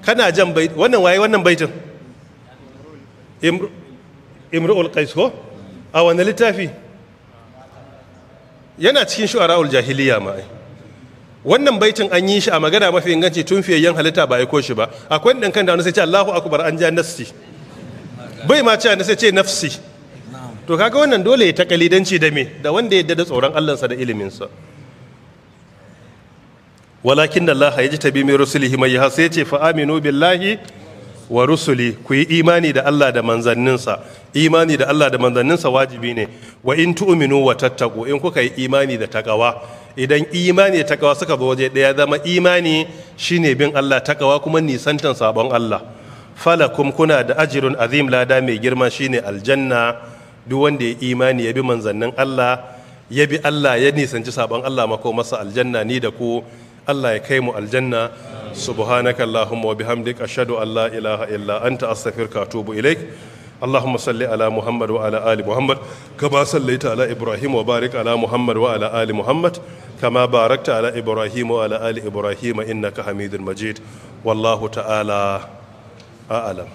[SPEAKER 1] kana jan bait wannan. Waye wannan baitin? Imru'ul Qais ko? A wani littafi? Yana cikin shu'ara'ul jahiliya ma ai. Wannan baitin an yi shi a magana mafi inganci tun fiyayyen halitta ba aiko shi ba. Akwai ɗan kan da wani sai ce Allahu akbar, an ja nafsi. Bai ma ce sai ce nafsi. To kaga wannan dole ya takalidanci da me? Da wanda ya da tsoron Allahnsa da iliminsa. Walakin Allah ya ji tabi min rusulihi mai ya sai ce fa aminu billahi wa rusuli, ku yi imani da Allah da manzanninsa. Imani da Allah da manzanninsa wajibi ne. Wa in tu'minu wa tattaqu, in kuka yi imani da takawa. Idan imani da takawa suka zo waje daya, zama imani shine bin Allah, takawa kuma nisantan sabon Allah. Falakum, kuna da ajirun azim, lada mai girma, shine aljanna. Duk wanda ya imani, ya bi manzannin Allah, ya bi Allah, ya nisanci sabon Allah, mako masa aljanna. Ni da ku, Allah ya kai mu aljanna. Subhanaka allahumma wa bihamdik, ashhadu an la ilaha illa anta, astaghfiruka wa atubu ilaik. اللهم صل على محمد وعلى آل محمد كما صليت على إبراهيم، وبارك على محمد وعلى آل محمد كما باركت على إبراهيم وعلى آل إبراهيم إنك حميد مجيد. والله تعالى أعلم.